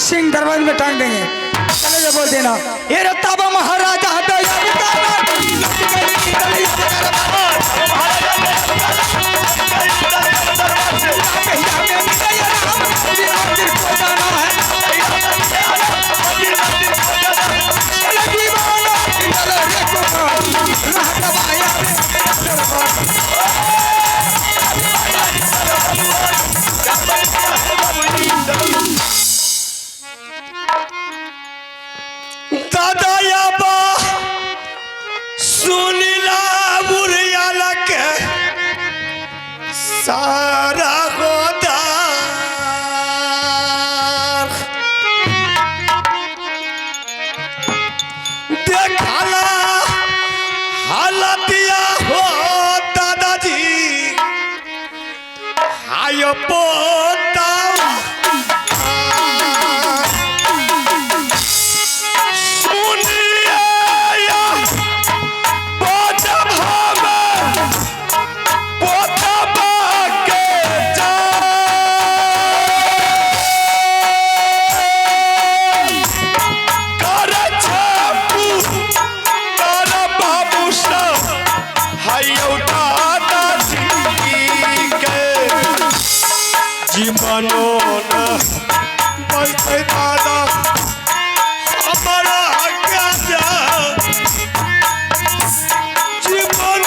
सिंह दरबार में टांग देंगे। चले जा बोल देना। ये रत्ताबा महाराजा दया दादा याबा सुनिला बुढ़िया लके सारा गोदार देखला हालतिया हो दादाजी हाय पोता सुनिए पोता हमें पोता के जान कर छपू कर बाबू सब हायो दादाजी के जीवनो न बचते दादा हमारा आज्ञा जीवन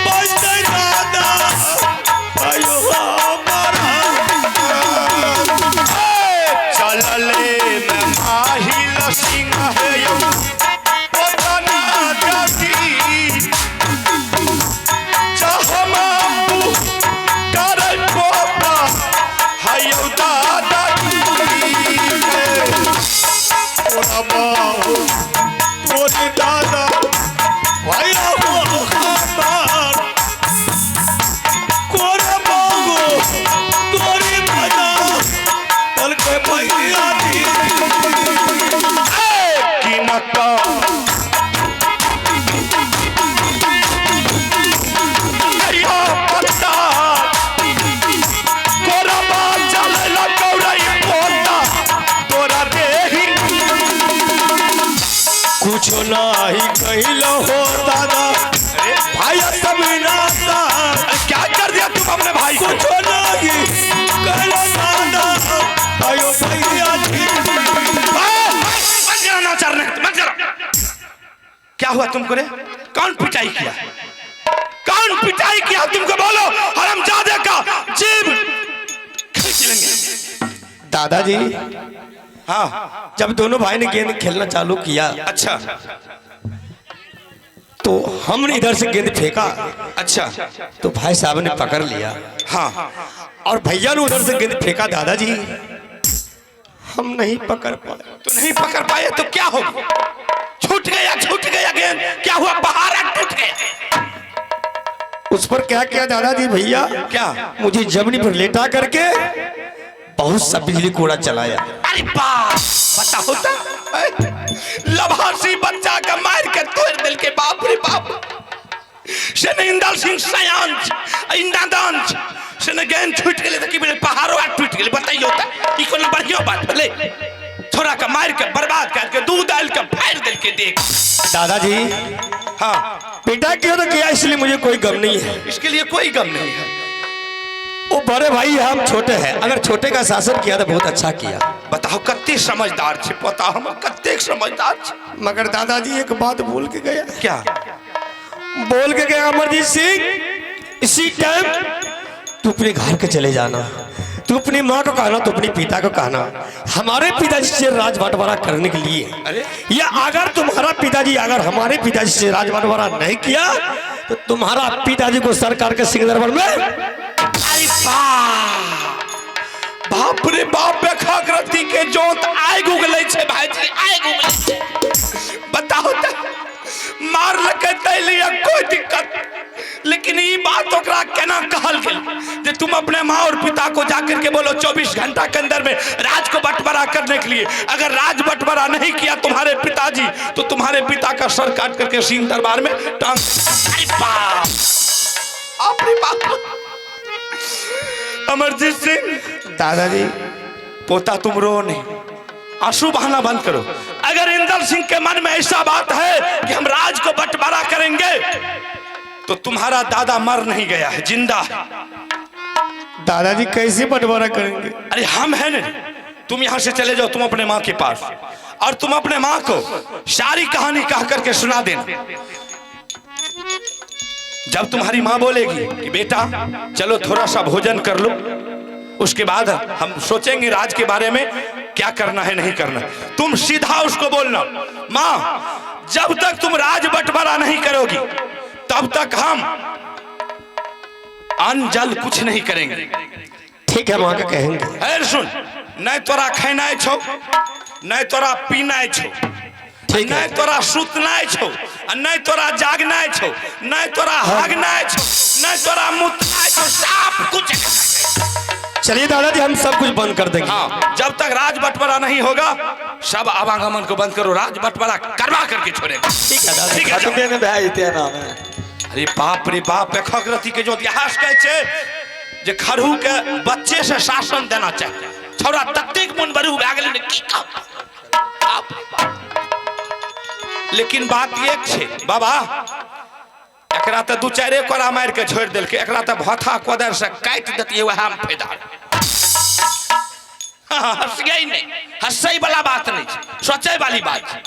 बचते दादा आयो हमारा चलले में माहिल सिंह है यो पोतना जाति चाहमापू करे पोता हायो दादा तोरा बाबू तोरी दादा भाई हो हमार कोरा बाबू तोरी दादा तलके भैया दी की नका करियो पत्ता कोरा बाल चले कौरई पोता तोरा देही कुछ नहीं कहिलो हो दादा भाई सब नाता। क्या कर दिया तुम अपने भाई को? कुछ नहीं कहिलो दादा आयो भैया जी। क्या हुआ तुमको रे? कौन पिटाई किया? कौन पिटाई किया तुमको? बोलो हरामजादे का जीभ खींच लेंगे। दादाजी हाँ जब दोनों भाई ने गेंद खेलना चालू किया, अच्छा तो हमने इधर से गेंद फेंका, अच्छा तो भाई साहब ने पकड़ लिया। हाँ और भैया ने उधर से गेंद फेंका, दादाजी हम नहीं पकड़ पाए। तो नहीं पकड़ पाए तो क्या हो गया? छूट गया, छूट गया गेंद। क्या हुआ? पहाड़ा टूट गया। उस पर क्या किया दादाजी भैया? क्या? मुझे जमीन पर लेटा करके बहुत सा बिजली कोड़ा चलाया। अरे बाप, बताओ तो लभासी बच्चा का मार के तोड़ दिल के। बाप रे बाप, से ने इंदल सिंह सयान इंदादान से ने गेंद छूट गेलै त की भेलै? पहाड़ो आर टूट गेलै। बताइयो त ई कोनो बढ़ियो बात भेलै? छोरा के मार के बर्बाद कर के दूध डाल के फाड़ दिल के देख। दादाजी हाँ बेटा क्यों तो किया, इसलिए मुझे कोई गम नहीं है। इसके लिए कोई गम नहीं है। वो बड़े भाई हम छोटे हैं, अगर छोटे का शासन किया तो बहुत अच्छा किया। बताओ कत्ते समझदार छे, पता हम कत्ते समझदार छे। मगर दादाजी एक बात बोल के गया। क्या बोल के गया? अमरजीत सिंह इसी टाइम तू अपने घर के चले जाना, तू अपनी माँ को कहना, तू अपने पिता को कहना हमारे पिताजी से राज बंटवारा करने के लिए। अरे? या अगर तुम्हारा पिताजी अगर हमारे पिताजी से राज बंटवारा नहीं किया तो तुम्हारा पिताजी को सरकार के सिंह दरबार में। अरे बाप, बाप रे बाप, बेखाकृति के जोत आग उगले छे भाईजी, आग उगले छे। बताओ त मार लके तै लिए कोई दिक्कत, लेकिन ई बात ओकरा केना कहल गेल जे तुम अपने माँ और पिता को जाकर के बोलो 24 घंटा के अंदर में राज को बंटवारा करने के लिए। अगर राज बंटवारा नहीं किया तुम्हारे पिताजी तो तुम्हारे पिता का सर काट करके सिंह दरबार में टांग। अरे बाप, बाप रे बाप। अमरजीत सिंह दादाजी पोता तुम रो नहीं, आंसू बहाना बंद करो। अगर इंदल सिंह के मन में ऐसा बात है कि हम राज को बंटवारा करेंगे, तो तुम्हारा दादा मर नहीं गया है, जिंदा है। दादाजी कैसे बंटवारा करेंगे? अरे हम हैं ना, तुम यहां से चले जाओ, तुम अपने माँ के पास, और तुम अपने माँ को सारी कहानी कह करके सुना देना। जब तुम्हारी माँ बोलेगी कि बेटा चलो थोड़ा सा भोजन कर लो, उसके बाद हम सोचेंगे राज के बारे में क्या करना है नहीं करना, तुम सीधा उसको बोलना, माँ जब तक तुम राज बंटवारा नहीं करोगी तब तक हम अन्न जल कुछ नहीं करेंगे। ठीक है, माँ का कहेंगे। अरे सुन, नहीं तोरा खेनाइ छौ, नहीं तोरा पीनाइ छौ, ठीक है। नहीं तोरा सुतनाइ छौ, आ नहीं तोरा जागनाइ छौ, नहीं तोरा हागनाइ छौ, नहीं तोरा मुतनाइ छौ, सब कुछ। चलिए दादाजी, हम सब कुछ बंद कर देंगे। हाँ, जब तक राज बंटवारा नहीं होगा सब आवागमन को बंद करो, राज बंटवारा करवा करके छोड़ेंगे। ठीक है दादाजी। ठीक है, जाओ। खत्मे में भए जेतै एना मे। अरे बाप रे बाप, एखग्रति के जो इतिहास कहै छै जे खड़हू के बच्चे से शासन देना चाहिए। छौड़ा ततेक मन बरू भए गेलै ने की कहब। बाप रे बाप। लेकिन बात एक छै बाबा, एकरा तऽ दू चारि कोड़ा मारि के छोड़ि देलकै, एकरा तऽ भथा कोदारि से काटि देतियै वएह मे फायदा। हंसियै नहीं, हंसै वाला बात नहीं छै, सोचै वाली बात छै।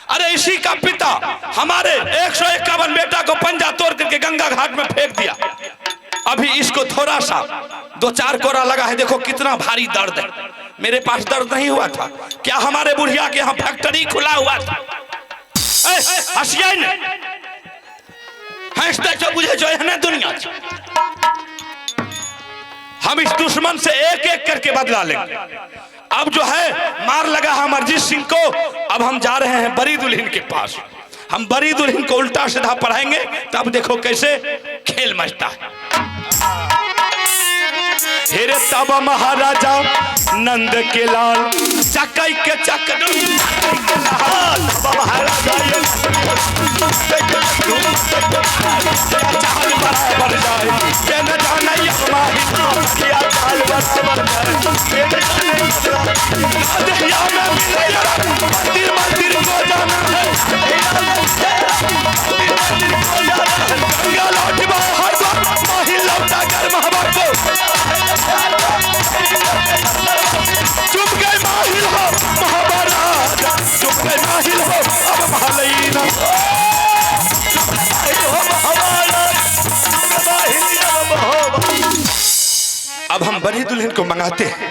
अरे इसी का पिता हमारे 151 बेटा को पंजा तोड़ करके गंगा घाट में फेंक दिया। अभी इसको थोड़ा सा दो चार कोरा लगा है, देखो कितना भारी दर्द है। मेरे पास दर्द नहीं हुआ था क्या? हमारे बुढ़िया के यहाँ फैक्ट्री खुला हुआ था। हंसियै नहीं, हंसते छो बुझे छो एहने दुनिया छो। हम इस दुश्मन से एक एक करके बदला लेंगे। अब जो है मार लगा है अमरजीत सिंह को, अब हम जा रहे हैं बड़ी दुल्हन के पास। हम बड़ी दुल्हन को उल्टा सीधा पढ़ाएंगे, तब देखो कैसे खेल मचता है। हेरे तब महाराजा नंद के लाल चकई के चक लाल, महाराजा चाल बराबर जाए, ये न जाने चाल बराबर जाए, मंदिर मंदिर को जाना है, गंगा लौट बाहर माही लौटा कर महाबा को, चुप गए माहिल हो महाराजा, चुप गए माहिल हो अब महालैना। अब हम बड़ी दुल्हन को मंगाते हैं।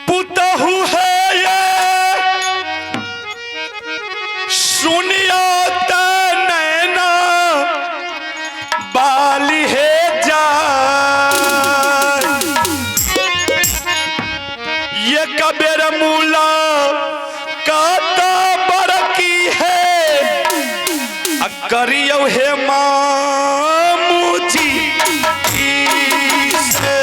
पुतहु है ये सुनियो नैना बाली है जा, ये कबेर मूला काता बरकी है, करियो हे मामू जी से।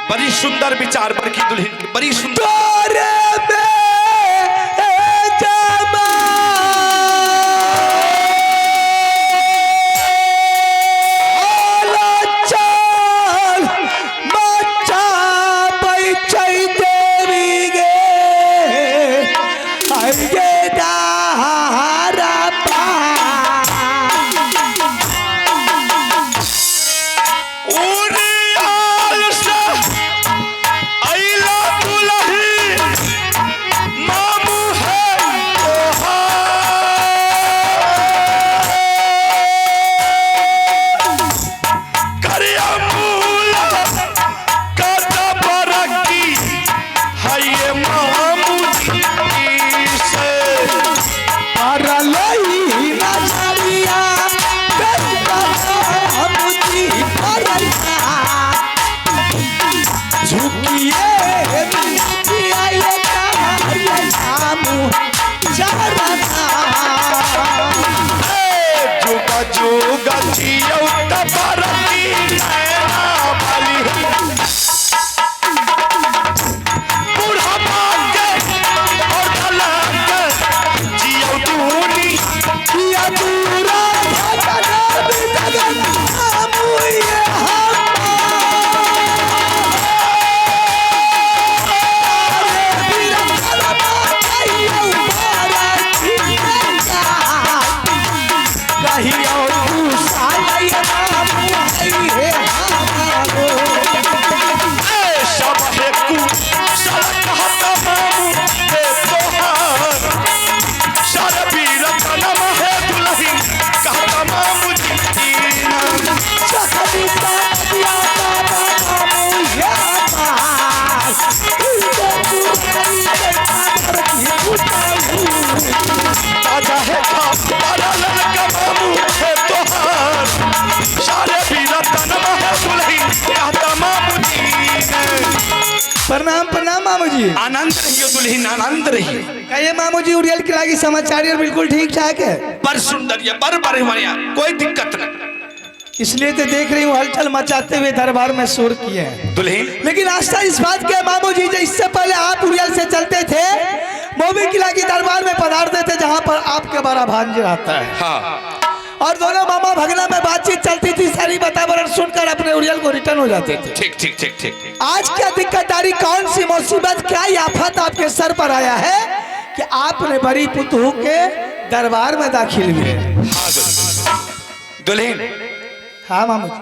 बड़ी सुंदर विचार बड़की दुल्हन की, बड़ी सुंदर। उड़ियाल से अइला दुल्हन बरती नैना वाली बूढ़ा के और दलक जियो दूनी किया दूरा भजना बिदगन मामू ये हमारे बीरकरमा कहियो बारती कहियो कुशालय मामू है हमारो। ए सब हे कु सड़क हत मामू हे तोहार सर वीर कनम हे दुलही कहत मामू जी नाम। चखनी दिया बाबा मामू ये पास दादा हे खा तारा ललका मामू हे तोहार सारे वीर कनम हे दुलही कहत मामू जी नाम। प्रणाम प्रणाम मामू जी। आनंद रहियो दुल्हन, आनंद रहियो। कहिए मामू जी, उड़ियल की लागी समाचार और बिल्कुल ठीक ठाक है? बड़ सुंदर है, बड़ बढ़िया, कोई दिक्कत नहीं। इसलिए तो देख रही हूँ हलचल मचाते हुए दरबार में शोर किए हैं दुल्हन, लेकिन आस्था इस बात के मामू जी, जो इससे पहले आप उड़ियल से चलते थे मोमी किला के दरबार में पधारते थे जहाँ पर आपके बड़ा भांजे रहता है। हाँ, और दोनों मामा भगना में बातचीत चलती थी, सारी वातावरण सुनकर अपने उड़ियल को रिटर्न हो जाते थे। ठीक ठीक ठीक ठीक। आज क्या दिक्कत आ रही, कौन सी मुसीबत, क्या ये आफत आपके सर पर आया है कि आपने बड़ी पुतहू के दरबार में दाखिल हुए? हाँ दुल्हन। हाँ मामू जी।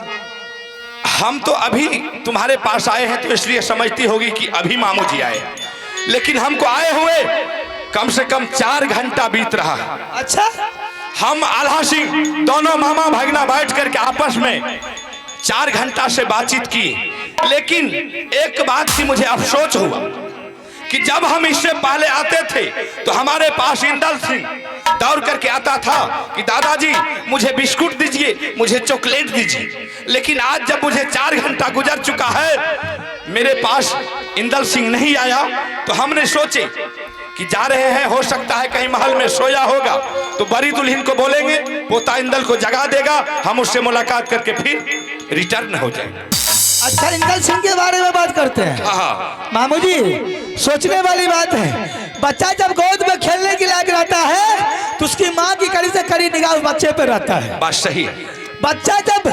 हम तो अभी तुम्हारे पास आए हैं तो इसलिए समझती होगी कि अभी मामू जी आए, लेकिन हमको आए हुए कम से कम 4 घंटा बीत रहा है। अच्छा, हम आल्हा सिंह दोनों मामा भागना बैठ करके आपस में 4 घंटा से बातचीत की, लेकिन एक बात की मुझे अफसोस हुआ कि जब हम इससे पहले आते थे तो हमारे पास इंदल सिंह दौड़ करके आता था कि दादाजी मुझे बिस्कुट दीजिए, मुझे चॉकलेट दीजिए, लेकिन आज जब मुझे 4 घंटा गुजर चुका है, मेरे पास इंदल सिंह नहीं आया, तो हमने सोचे कि जा रहे हैं, हो सकता है कहीं महल में सोया होगा, तो बड़ी दुल्हन को बोलेंगे पोता इंदल को जगा देगा, हम उससे मुलाकात करके फिर रिटर्न हो जाएंगे। अच्छा, इंदल सिंह के बारे में बात करते हैं। हाँ मामू जी, सोचने वाली बात है, बच्चा जब गोद में खेलने के लायक रहता है तो उसकी माँ की कड़ी से कड़ी निगाह उस बच्चे पे रहता है। बात सही है। बच्चा जब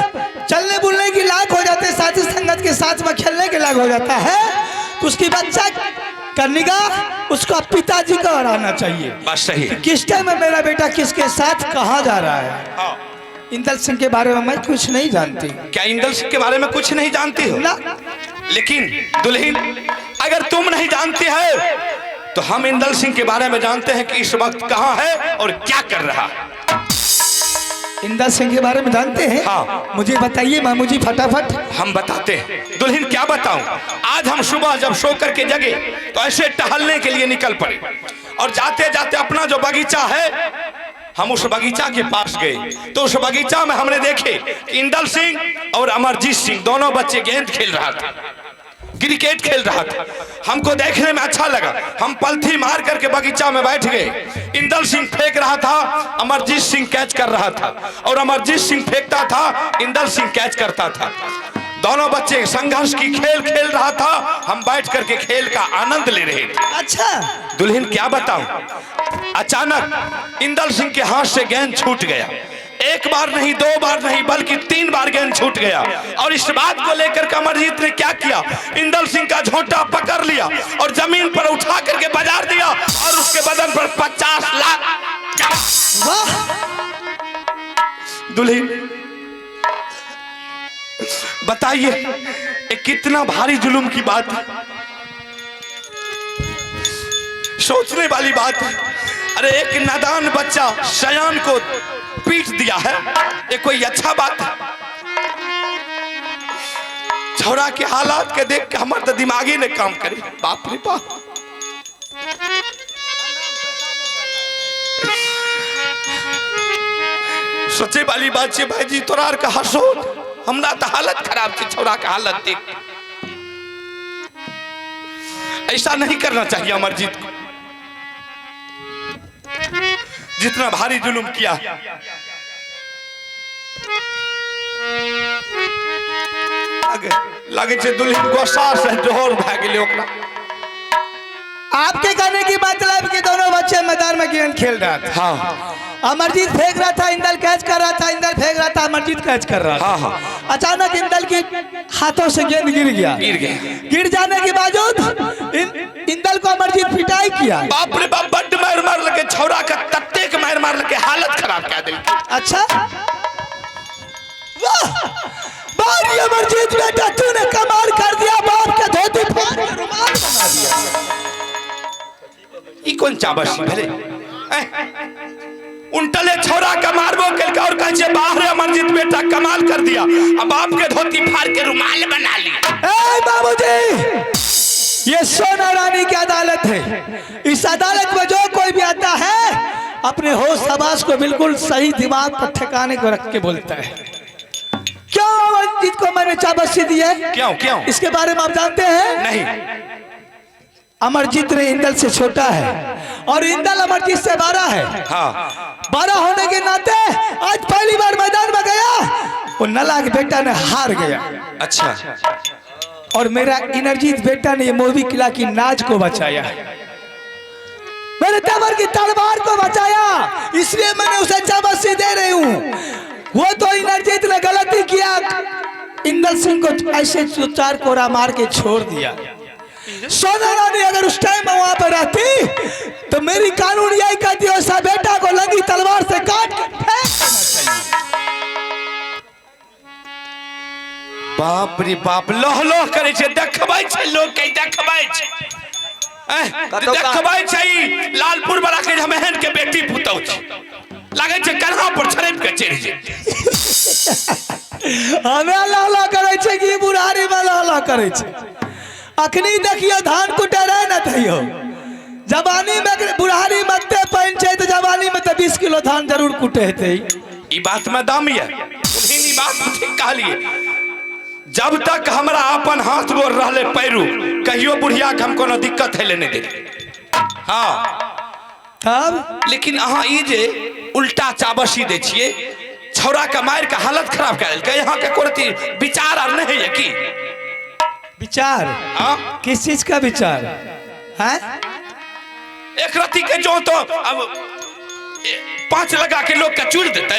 चलने बुलने की लायक हो जाते है, साथी संगत के साथ में खेलने के लायक हो जाता है, तो उसकी बच्चा का निगाह उसका पिताजी का रहना चाहिए। बात सही है। किस टाइम में मेरा बेटा किसके साथ कहाँ जा रहा है। हाँ। इंदल सिंह के बारे में मैं कुछ नहीं जानती। क्या इंदल सिंह के बारे में कुछ नहीं जानती हो? ना। लेकिन दुल्हन, अगर तुम नहीं जानती है तो हम इंदल सिंह के बारे में जानते हैं कि इस वक्त कहाँ है और क्या कर रहा है। इंदल सिंह के बारे में जानते हैं? हाँ। मुझे बताइए मामू जी फटाफट। हम बताते हैं दुल्हन, क्या बताऊं, आज हम सुबह जब सो करके जगे तो ऐसे टहलने के लिए निकल पड़े और जाते जाते अपना जो बगीचा है हम उस बगीचा के पास गए, तो उस बगीचा में हमने देखे कि इंदल सिंह और अमरजीत सिंह दोनों बच्चे गेंद खेल रहा था, क्रिकेट खेल रहा था। हमको देखने में अच्छा लगा, हम पलथी मार करके बगीचा में बैठ गए। इंदल सिंह फेंक रहा था, अमरजीत सिंह कैच कर रहा था, और अमरजीत सिंह फेंकता था, इंदल सिंह कैच करता था। दोनों बच्चे संघर्ष की खेल खेल रहा था, हम बैठ करके खेल का आनंद ले रहे थे। अच्छा दुल्हन, क्या बताऊं, अचानक इंदल सिंह के हाथ से गेंद छूट गया। एक बार नहीं, 2 बार नहीं, बल्कि 3 बार गेंद छूट गया। और इस बात को लेकर के अमरजीत ने क्या किया, इंदल सिंह का झोंटा पकड़ लिया और जमीन पर उठा करके बाजार दिया और उसके बदन पर 50 लाख। वाह दुल्हन, बताइए ये कितना भारी जुल्म की बात है, सोचने वाली बात है। अरे एक नादान बच्चा शयान को पीट दिया है, ये कोई अच्छा बात है? छोरा के हालात के देख के हमारे तो दिमागी ने काम करे। बाप रे बाप, सोचे वाली बात छे भाई जी, तोरा का हसो हमरा तो हालत खराब थी छोरा का हालत देख। ऐसा नहीं करना चाहिए अमरजीत को, जितना भारी जुल्म किया। लगे छै दुल्हन गोस्सा से जोर भए गेलै ओकरा। आपके कहने की मतलब कि दोनों बच्चे मैदान में गेंद खेल रहा था। हाँ। अमरजीत फेंक रहा था, इंदल कैच कर रहा था, इंदल फेंक रहा था, अमरजीत कैच कर रहा था। हाँ, हाँ। अचानक इंदल के हाथों से गेंद गिर गया। गिर गया। गिर जाने के बावजूद इंदल को अमरजीत पिटाई किया। बाप रे बाप, बड्ड मार मारलकै छौड़ा के, ततेक मार मारलकै हालत खराब कए देलकै। अच्छा वाह बारी अमरजीत बेटा, तूने कमाल कर दिया, बाप के धोती फाड़ के रुमाल बना दिया। ई कोन चाबसी भेलै? उनटले छौड़ा के मारबो केलकै और कहै छै बाहर अमरजीत बेटा कमाल कर दिया, आ बाप के धोती फाड़ के रुमाल बना लिया। ए बाबूजी, ये सोना रानी की अदालत है। इस अदालत में जो कोई भी आता है अपने होश हवास को बिल्कुल सही दिमाग पर ठिकाने को रख के बोलता है। क्यों अमरजीत को मैंने चाबसी दी है? क्यों क्यों? इसके बारे में आप जानते हैं? नहीं। अमरजीत ने इंदल से छोटा है और इंदल अमरजीत से 12 है। हाँ। 12 होने के नाते आज पहली बार मैदान में गया, वो नला के बेटा ने हार गया। अच्छा। और मेरा इनरजीत बेटा ने ये मोदी किला की नाज को बचाया, मेरे तबर की तलवार को बचाया, इसलिए मैंने उसे चाबसी दे रही हूँ। वो तो इनरजीत ने गलती किया, इंदल सिंह को ऐसे चार कोरा मार के छोड़ दिया। सोना रानी अगर उस टाइम में वहां पर रहती तो मेरी कानून यही कहती ऐसा बेटा को लंगी तलवार से काट के फेंक देना चाहिए। बाप रे बाप, लोह लोह करे छै, देखबै छै लोग के, देखबै छै। देखबै छै लालपुर वाला के हम एहन के बेटी पुतौ छै, लागै छै कन्हा पर छड़पि के चढ़ि जेतै। हमे लह लह करै छै कि बुढ़ारी में लह लह करै छै? अखनी देखियो धान कुटे रहे न थइयो, जवानी में बुढ़ारी मते पानि छै तऽ जवानी में तऽ 20 किलो धान जरूर कुटे हेतै। ई बात में दम ये, ई बात ठीक कहलिए। जब तक हमरा अपन हाथ गोर रहले पैरू, कहियो बुढ़िया के हम कोनो दिक्कत हेले नहीं देली। हाँ। तब लेकिन अहाँ ई जे उल्टा चाबसी दै छियै, छौड़ा के मारि के हालत खराब कए देलकै, अहाँ के कोरती विचार आर नहीं है की? विचार? हाँ? किस चीज का विचार है? एक रत्ती के जो तो अब 5 लगा के लोग के चूर देते।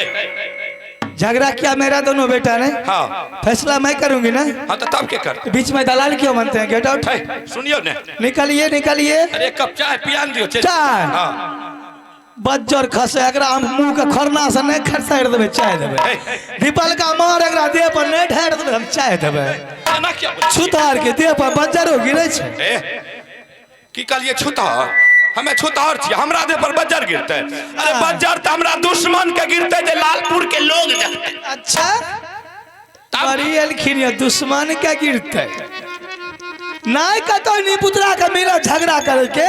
झगड़ा किया मेरा दोनों बेटा ने। हाँ। फैसला मैं करूंगी ना। हाँ तो तब क्या कर? बीच में दलाल क्यों बनते हैं? Get out. सुनियो ने, निकलिए निकलिए। अरे कप चाय पियान दियो। चाय। हाँ। बज्जर खसे एकरा हम मुंह के खरना से नहीं खसारि देबै, चाय देबै। दीपल का मार एकरा देह पर नहीं ढारि देबै, हम चाय देबै। छुतार के देह पर बज्जरो गिरै छै। की कहलिए छुतार? हमें छुतार छियै, हमरा देह पर बज्जर गिरतै। अरे बज्जर तऽ हमरा दुश्मन के गिरतै जे लालपुर के लोग देखतै। अच्छा बड़ी एलखिन ये दुश्मन के गिरतै। नहीं कतौ निपुतरा के मिला झगड़ा करे के,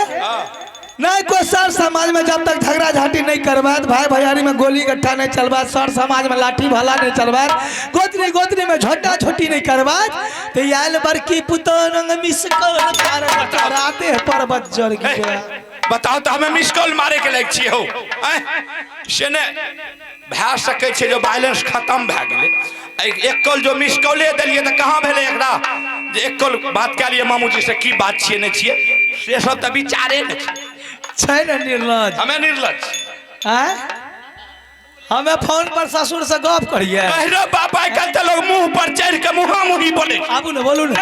नहीं कोई सर समाज में जब तक झगड़ा झांटी नहीं करवात, भाई भैयारी में गोली गट्ठा नहीं चलवात, सर समाज में लाठी भाला नहीं चलवात, गोतनी गोतनी में झोटा झोटी नहीं करवात, तो आयल बड़की पुतोह मिस कॉल राते पर बज्जर गिरा। बताओ तो हमें मिस कॉल मारे के लायक छियै हो? से ने भए सकै छै जो बैलेंस खत्म भए गेलै। एक कॉल जो मिस कॉले देलियै तऽ कहाँ भेलै एकरा? जे एक कॉल बात कए लियै मामूजी से की बात छियै नहि छियै, से सब तऽ विचारे नहि छै। छै ने निर्लज। हमें निर्लज। आँय? हमें फोन पर ससुर से गप करिए। अरे बाप, आइ काल्हि तऽ लोग मुंह पर चढ़ि के मुँहा मुँही बोलै छै। आबू ने बोलू ने।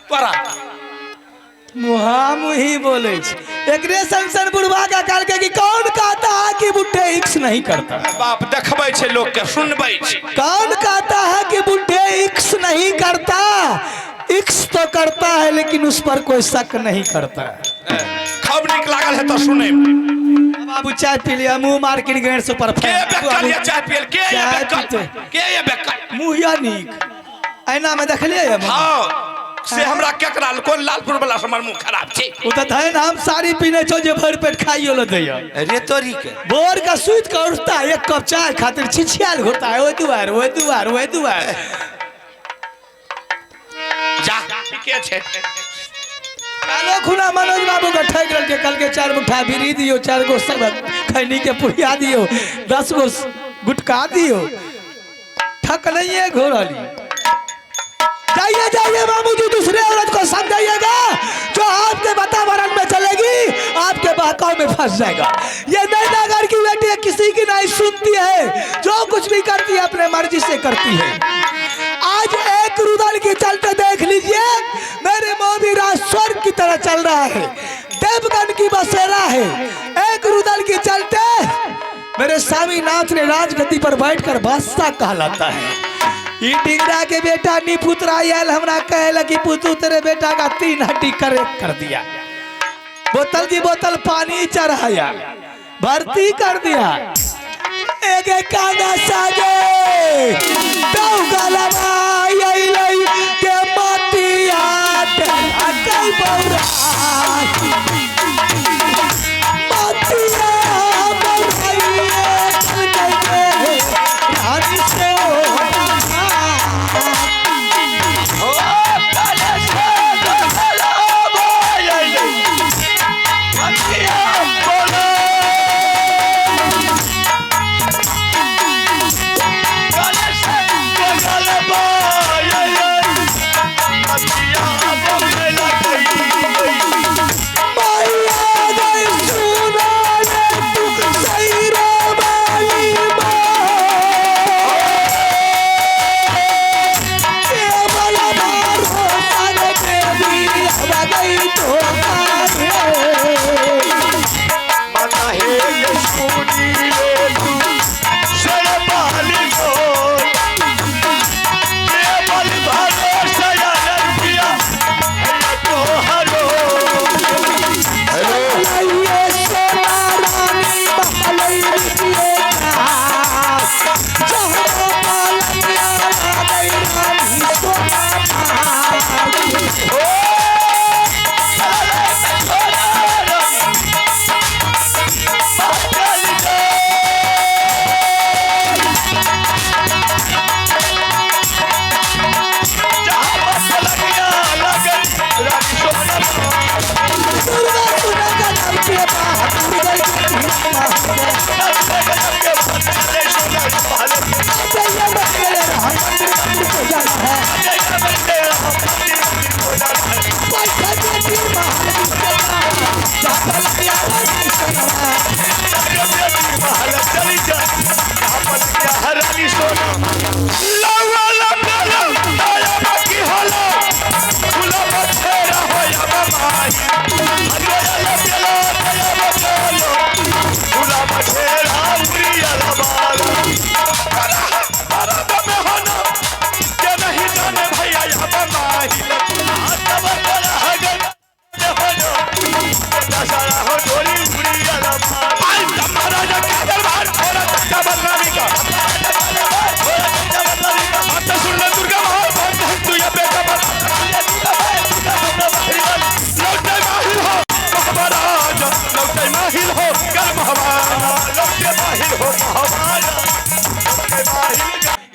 तोरा मुहा मुही बोले छै। एकरे संसन बुढ़वा का कहलकै कि कौन कहता है कि बुढ़े इक्स नहीं करता? बाप देखबै छै लोग के, सुनबै छै। कौन कहता है कि बुढ़े इक्स नहीं करता? इक्स तो करता है लेकिन उस पर कोई शक नहीं करता। खूब नीक लागल है तो सुने। बाबू चाय पी लिया, मुंह मार के गैर से ऊपर के बेकल या चाय पियल के ये बेकल के ये बेकल मुंह या नीक ऐना में देखलिए? हां से हमरा केकरा कोन लालपुर वाला हमर मुंह खराब छै। उ त धैन हम साड़ी पीने छो जे भर पेट खाइयो ल दैया। अरे तोरी के बोर का सुत के उठता है एक कप चाय खातिर छिछियाल घुरता है, ओए दुआर ओए दुआर ओए दुआर। जा के छै कालो खुना मनोज बाबू के ठक रहल के कल के 4 मुठ्ठा बीड़ी दियो, 4 गो सब खैनी के पुड़िया दियो, 10 गो गुटका दियो। ठक नहीं है घोराली। जाइए जाइए मामू जी, दूसरे औरत को समझाइएगा जो आपके वातावरण में चलेगी, आपके बहकाव में फंस जाएगा। ये नैनागढ़ की बेटी है, किसी की नहीं सुनती है, जो कुछ भी करती है अपने मर्जी से करती है। आज एक रुदल के चलते देख लीजिए मेरे मोदी राज स्वर्ग की तरह चल रहा है, देवगन की बसेरा है। एक रुदल के चलते मेरे स्वामीनाथ ने राजगद्दी पर बैठकर बादशाह कहलाता है। ई डिंगरा के बेटा निपुत्रा आयल हमरा कहे कि पुतू तेरे बेटा का 3 हड्डी करेक्ट कर दिया, बोतल की बोतल पानी चढ़ाया, भर्ती कर दिया। एक एक काना सागे दौ गलवा अइलै के मतिया ढलकै बौरा मतिया बौराइए ढलकै के रानी से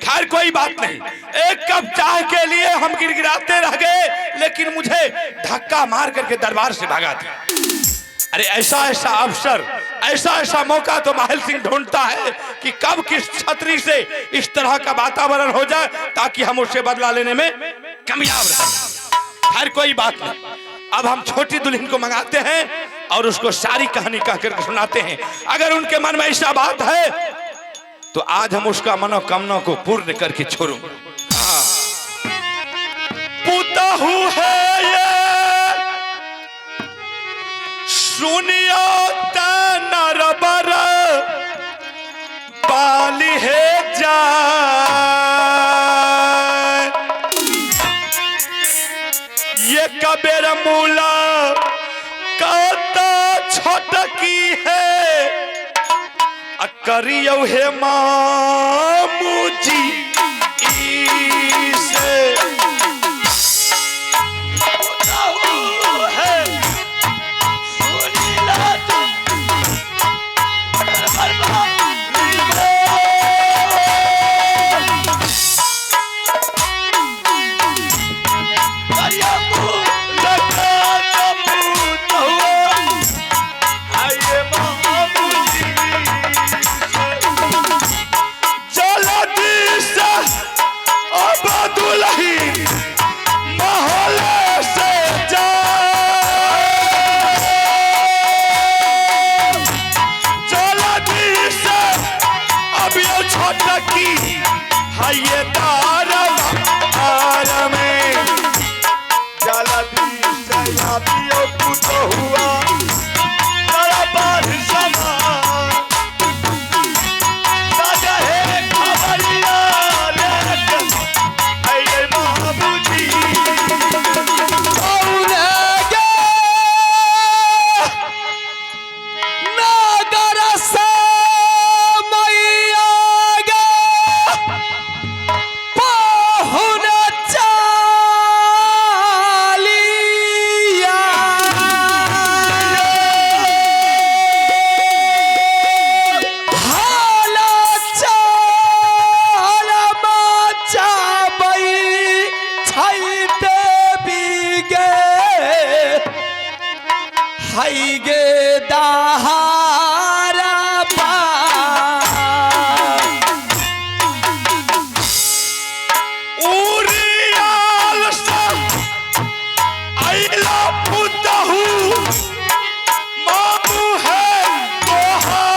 खैर कोई बात नहीं, एक कप चाय के लिए हम गिड़गिड़ाते रह गए, लेकिन मुझे धक्का मार करके दरबार से भगा दिया। अरे ऐसा ऐसा अवसर, ऐसा ऐसा मौका तो माहिल सिंह ढूंढता है कि कब किस छतरी से इस तरह का वातावरण हो जाए ताकि हम उससे बदला लेने में कामयाब रहें। खैर कोई बात नहीं, अब हम छोटी दुल्हन को मंगाते हैं और उसको सारी कहानी कह करके सुनाते हैं। अगर उनके मन में ऐसा बात है तो आज हम उसका मनोकामना को पूर्ण करके छोड़ूंगा। पुतहु है ये सुनियो नरबर बाली है जाए, ये कबेर मूला कता छोटकी है करियो हे मामू जी से। जल्दी से दरबार में। जल्दी से आबियो पुतहुआ दरबार समा दादा हे खबरिया लेके अइले बाबूजी। कौन गे नागर से मैया गे पहुन चालिया हाला चाल मचाबई छै देवी गे हाय गे दहारा पा। उरियाल से अइला पुतहु मामू है तोहार।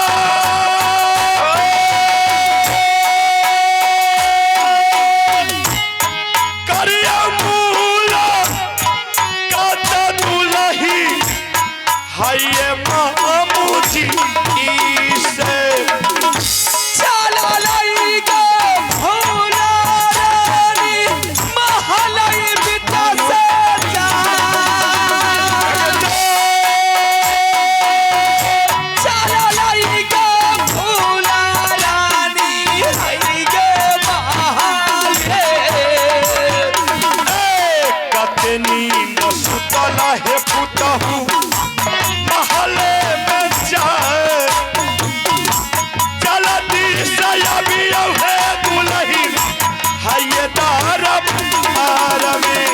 करिया मूला काता दुलही हाय मामू जी से। चला लाई गे भोला रानी महलई बिता से जा। चला लाई गे भोला रानी हाय गे महले। कते नींद सुतला हे पुतहु महले में जाए चलती सयाबी हे दुलही हाय दरबार में।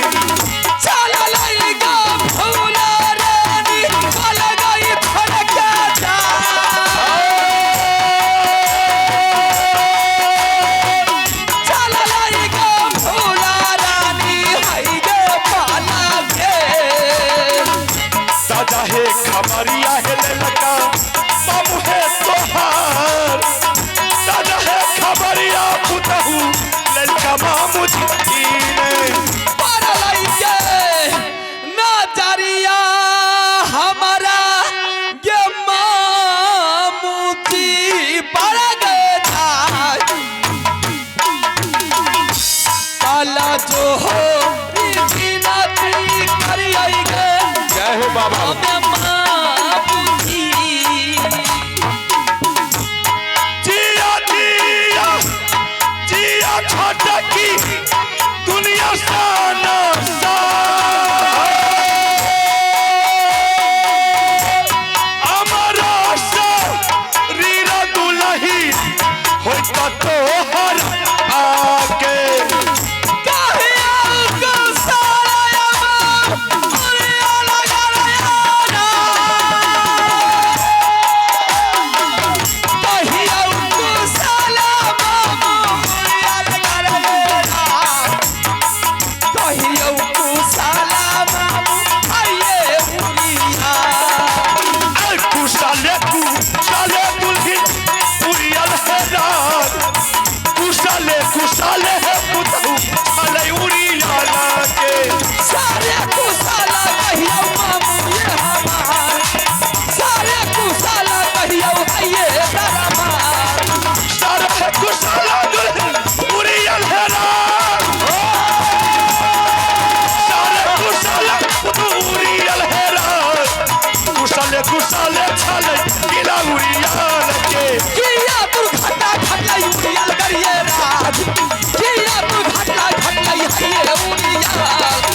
चला लाई गे भोला रानी चला गई फड़का जा। चला लाई गे भोला रानी हाय गे पाला गे। दादा हे खबरिया हे ललका मामू हे तोहार। दादा हे खबरिया पुतहु ललका मामू जी ने। पारा लाई गे नजरिया हमारा गे मामू जी पारा गे जाय। काला जो हो रीति करी आई गे जय हो बाबा। हमें मामू जी। जिया जिया जिया छटकी दुनिया साना सा अमरा सा रीरा दुलही होता तोहर आके। काहे आको सारा अरे लगा ना। कहीं आको साला मामू लगा ना। कहीं आको साला मामू आइए उड़िया। ऐ कुशाले कुशाले दुल्ही उड़ियल है रात। कुशाले कुशाले है पुतहु छले उड़िया के। सारे कुशाला कहियो मामू ये हमार। सारे कुशाला कहियो आइए दरबार। सारे कुशाला दुल्हन उड़ियल है रात। सारे कुशाला उड़ियल है रात। कुशाले कुशाले छले किला उड़ियल के। किया दुर्घटना घटलाई उड़ियल करिए राज। किया दुर्घटना घटलाई हइये उड़ियल।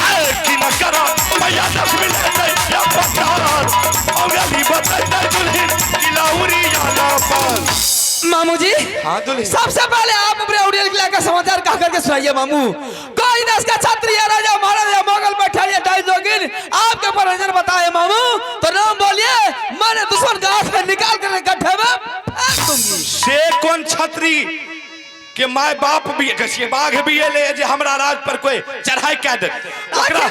ऐ की न करा मैया लक्ष्मी ले या पठार। औरली बतै दुल्हन किला उड़ियल पर। मामू जी हाँ दुल्हन। सबसे पहले आप अपने उड़ियल किला का समाचार कह करके सुनाइए मामू। कोई देश का क्षत्रिय राजा महाराजा मोगल बैठा लिया दाई जोगिन आपके ऊपर नजर बताए मामू तो नाम बोलिए मैंने दुश्मन का हाथ में निकाल कर गड्ढे में फेंक दूंगी। से कौन छत्री के my बाप भी कसिए बाघ भी एले जे हमरा राज पर कोई चढ़ाई कह दे, ओकरा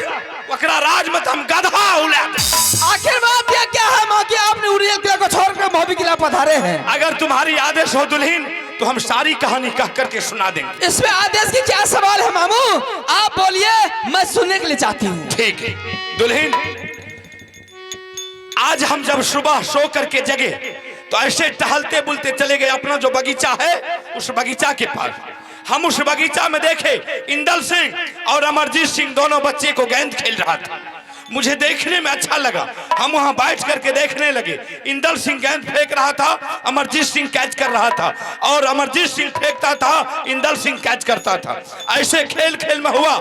ओकरा राज में त हम गधा उला दे। आखिर बात यह क्या है माँ कि आपने उड़ियल किला को छोड़कर मोहबी किला पधारे हैं? अगर तुम्हारी आदेश हो दुल्हन तो हम सारी कहानी कह करके सुना देंगे। इसमें आदेश की क्या सवाल है मामू? आप बोलिए, मैं सुनने के लिए चाहती हूँ। ठीक है दुल्हीन, आज हम जब सुबह सो करके जगे तो ऐसे टहलते बुलते चले गए अपना जो बगीचा है उस बगीचा के पास। हम उस बगीचा में देखे इंदल सिंह और अमरजीत सिंह दोनों बच्चे को गेंद खेल रहा था। मुझे देखने में अच्छा लगा, हम वहां बैठ करके देखने लगे। इंदल सिंह गेंद फेंक रहा था, अमरजीत सिंह कैच कर रहा था, और अमरजीत सिंह फेंकता था, इंदल सिंह कैच करता था। ऐसे खेल खेल में हुआ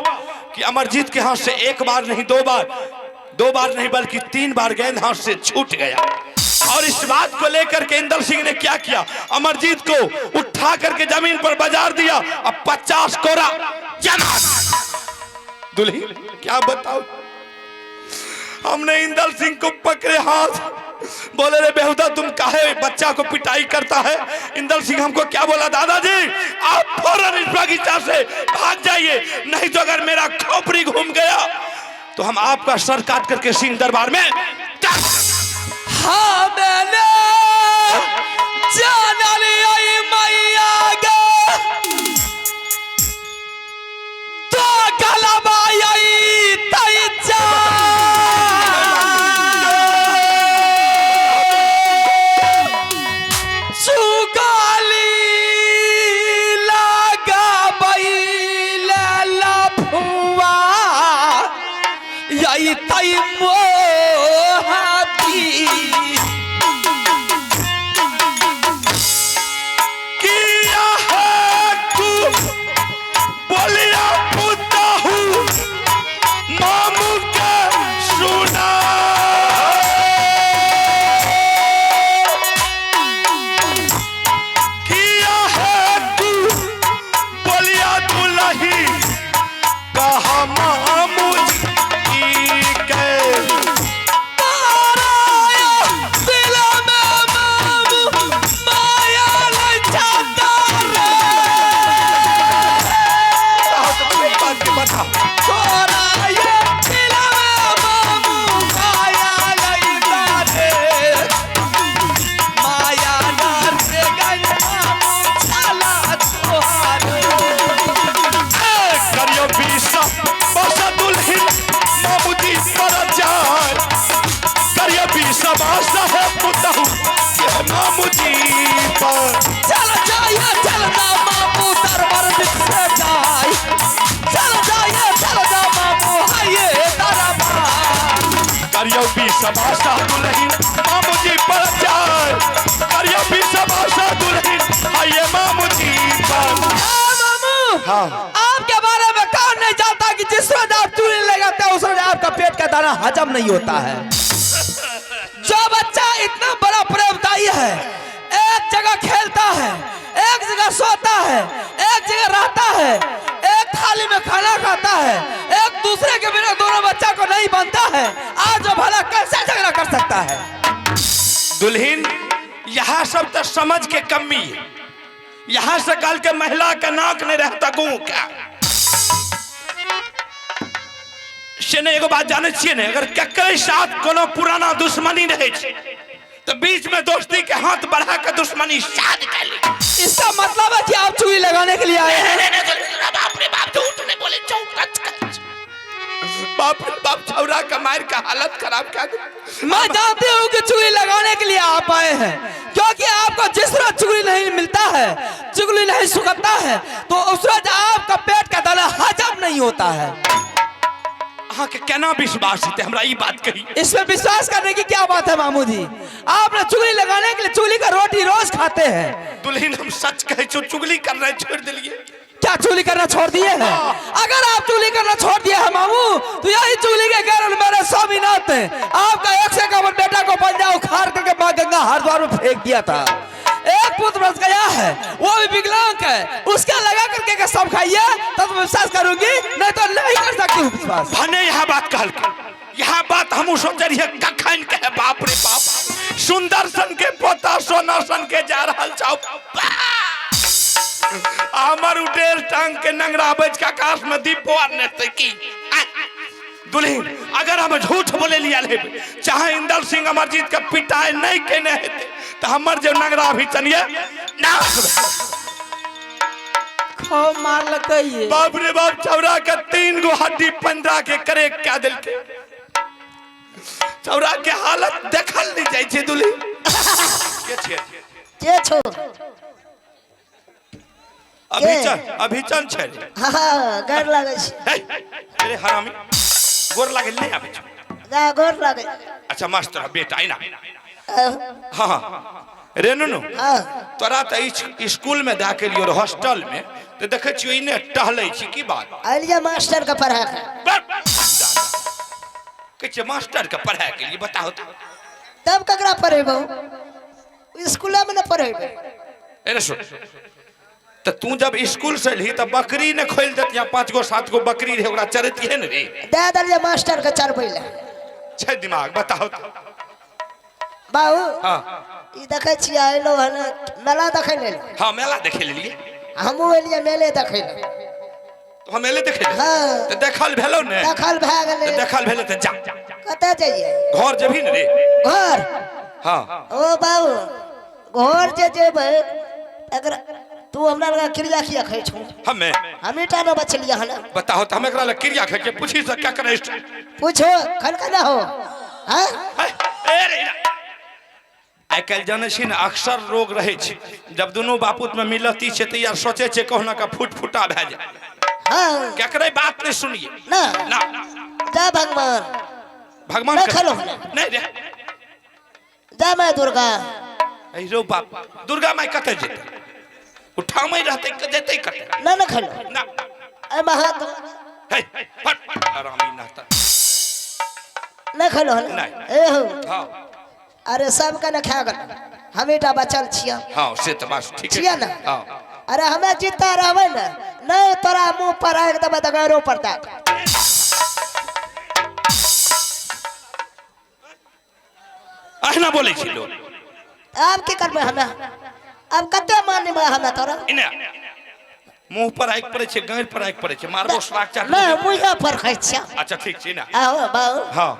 कि अमरजीत के हाथ से एक बार नहीं, दो बार, दो बार नहीं बल्कि 3 बार गेंद हाथ से छूट गया। और इस बात को लेकर के इंदल सिंह ने क्या किया, अमरजीत को उठा करके जमीन पर बाजार दिया और 50 कोरा जमा। दुल्ही क्या बताओ, हमने इंदल सिंह को पकड़े हाथ, बोले रे बेहुदा तुम काहे बच्चा को पिटाई करता है। इंदल सिंह हमको क्या बोला, दादाजी आप फौरन इस बगीचा से भाग जाइए, नहीं तो अगर मेरा खोपड़ी घूम गया तो हम आपका सर काट करके सिंह दरबार में। हाँ मैंने जान लिया मैया गे तो गलबा आई तई जा चुगाली लगा लफुआ यही तई मोहबी किया है तू बोलिया पुताहू मामू के सुना। किया है तू बोलिया दुलही कहा मामू जी के। ताराया दिल में मामू माया लचाता रे। बताओ तोराया दिल में मामू माया लचाता रे। माया नार से गई मामू छाला तोहारे। करियो बीसा बसा दुल्हन मामूजी पर जाए। करियो बीसा बसा है पुतहू के मामूजी पर। चल जाइए चल जा मामू दरबार से जाए। चल जाइए चल जा मामू हाये दरबार। करियो बीसा बसा दुल्हन मामूजी पर जाए। करियो बीसा बसा दुल्हन हाये मामूजी पर। हाँ मामू, हाँ। आपके बारे में कौन नहीं जानता कि जिस रोज आप चूड़ी लगाते हैं उस रोज आपका पेट का दाना हजम नहीं होता है। जो बच्चा इतना बड़ा प्रेमदायी है, एक जगह खेलता है, एक जगह सोता है, एक जगह रहता है, एक थाली में खाना खाता है, एक दूसरे के बिना दोनों बच्चा को नहीं बनता है, आज वो भला कैसे झगड़ा कर सकता है? दुल्हन यहाँ सब तो समझ के कमी है। यहाँ से कल के महिला का नाक नहीं रहता गू क्या से ने एगो बात जाने छियै ने, अगर ककरे साथ कोनो पुराना दुश्मनी रहे छै तो बीच में दोस्ती के हाथ बढ़ा के दुश्मनी साध कर ली। इसका मतलब है कि आप चूड़ी लगाने के लिए आए हैं। बाप रे बाप, झूठ नहीं बोले, बाप रे बाप, छौरा का मार का हालत खराब कर दे। मैं जानती हूँ कि चुगली लगाने के लिए आप आए हैं, क्योंकि आपको जिस रोज चुगली नहीं मिलता है, चुगली नहीं सुखता है, तो उस रोज आपका पेट का दाना हजम नहीं होता है। अहाँ के केना विश्वास हेतै हमरा ई बात कही? इसमें विश्वास करने की क्या बात है मामू जी? आपने चुगली लगाने के लिए चुगली का रोटी रोज खाते हैं। दुल्हन हम सच कहै छौ, चुगली करनाइ छोड़ि देलियै। क्या चुगली करना छोड़ दिए हैं? अगर आप चुगली करना छोड़ दिए हैं मामू, तो यही चुगली के कारण मेरे स्वामीनाथ ने आपका 151 बेटा को पंजा उखाड़ करके माँ गंगा हरिद्वार में फेंक दिया था। एक पुत्र बच गया है, वो भी विकलांग है, उसका लगा करके के सब खाइए तब तो विश्वास करूंगी, नहीं तो नहीं कर सकती हूँ विश्वास। भने यहाँ बात कहल के, यहाँ बात हमहूँ सोच रहिए कखन के, बाप रे बाप, सुंदर सन के पोता सोना सन के जा रहल छौ। हमर उडेल टांग के नंगरा बच के आकाश में दीप ने की। दुल्हन अगर हम झूठ बोले लिया हेबै, चाहे इंदल सिंह अमरजीत के पिटाई नहीं केने हेतै, तो हमर जे नंगरा अभी चनिए नाश। छौ मारलकै ये। बाप रे बाप, छौड़ा के 3 गो हड्डी 15 के करेक कए देलकै। छौड़ा के हालत देखल नहीं जाइ छै। दुल्ही के छियै? के छौ? अभिचन, अभिचन छै। हाँ, गोर लागै छी। हे, अरे हरामी, गोर लागल नहीं आबै छौ? जा, गोर लागै। अच्छा मस्त रह बेटा, आइना। हाँ हाँ रे नुनू। हाँ। तोरा तऽ स्कूल में दए के लियो हॉस्टल में, तऽ देखै छियौ इने टहलै छी, की बात? अलिया मास्टर के पढ़ा के। कहै छियै मास्टर के पढ़ाए के लिए, बताहो तऽ। तब ककरा पढ़ेबौ? स्कूल में न पढ़ेबै। अरे सुन तऽ तू जब स्कूल से एलही तऽ बकरी ने खोलि देत, यहाँ 5 गो 7 गो बकरी रहे, ओकरा चरैतिहे ने रे। दए देलियै मास्टर के चरबै लए। छै दिमाग, बताहो तऽ। बाबू। हाँ। ई देखै छियै अयलहुँ हन मेला देखै लेल। हाँ, मेला देखै लेलियै। हमहूँ एलियै मेले देखै लेल। तो हम मेले देखै लेल? हाँ। तऽ देखल भेलौ ने? देखल भए गेलै। तऽ देखल भेलै तऽ जा। कतऽ जइयै? घर जेबही ने रे? घर? हाँ। ओ बाबू, घर जे जेबै अगर तू हमरा लग क्रिया किया खाइ छौ? हमे? हमी टा न बचलियै हन। बताहो तऽ हम एकरा लग क्रिया खाइ छियै? पूछी से क्या करै छै? पूछो, खन केना हो? हाँ? आइ काल्हि जानै छी ने, अक्सर रोग रहै छै, जब दुनू बापूत में मिलती छै तऽ यार सोचै छै कहुना का फुट फुटा भए जाए। हाँ। केकरे बात नहीं सुनिए। ना। ना। जा भगवान। भगवान ना के- खेलो। नहीं रे। जा मैं दुर्गा। अरे रो बाप, दुर्गा माई कतऽ जेतै? उठामै रहतै जेतै कतऽ? ना ना खेलो। ना। ए महात्मा। हे, फट, हरामी नाता। ना खेलो हन? नहीं। ए हो। हाँ। अरे सब के ना खा गेल, हमें टा बचल छिया। हाँ, से तो बात ठीक है। छिया ना? हाँ। अरे हमें जीता रहबै ना, नहीं तोरा मुंह पर आग देबै तऽ गैरो पर दे। अहिना बोलै छी लोग। आब की करबै हमें? आब कते मानबै हमें तोरा? इने मुंह पर आगि पड़ै छै, गाँड़ पर आगि पड़ै छै, मारबो साग चाट। नहीं, मुँह पर खाइ छिया। अच्छा ठीक छै ना। आहो बाबू। हाँ।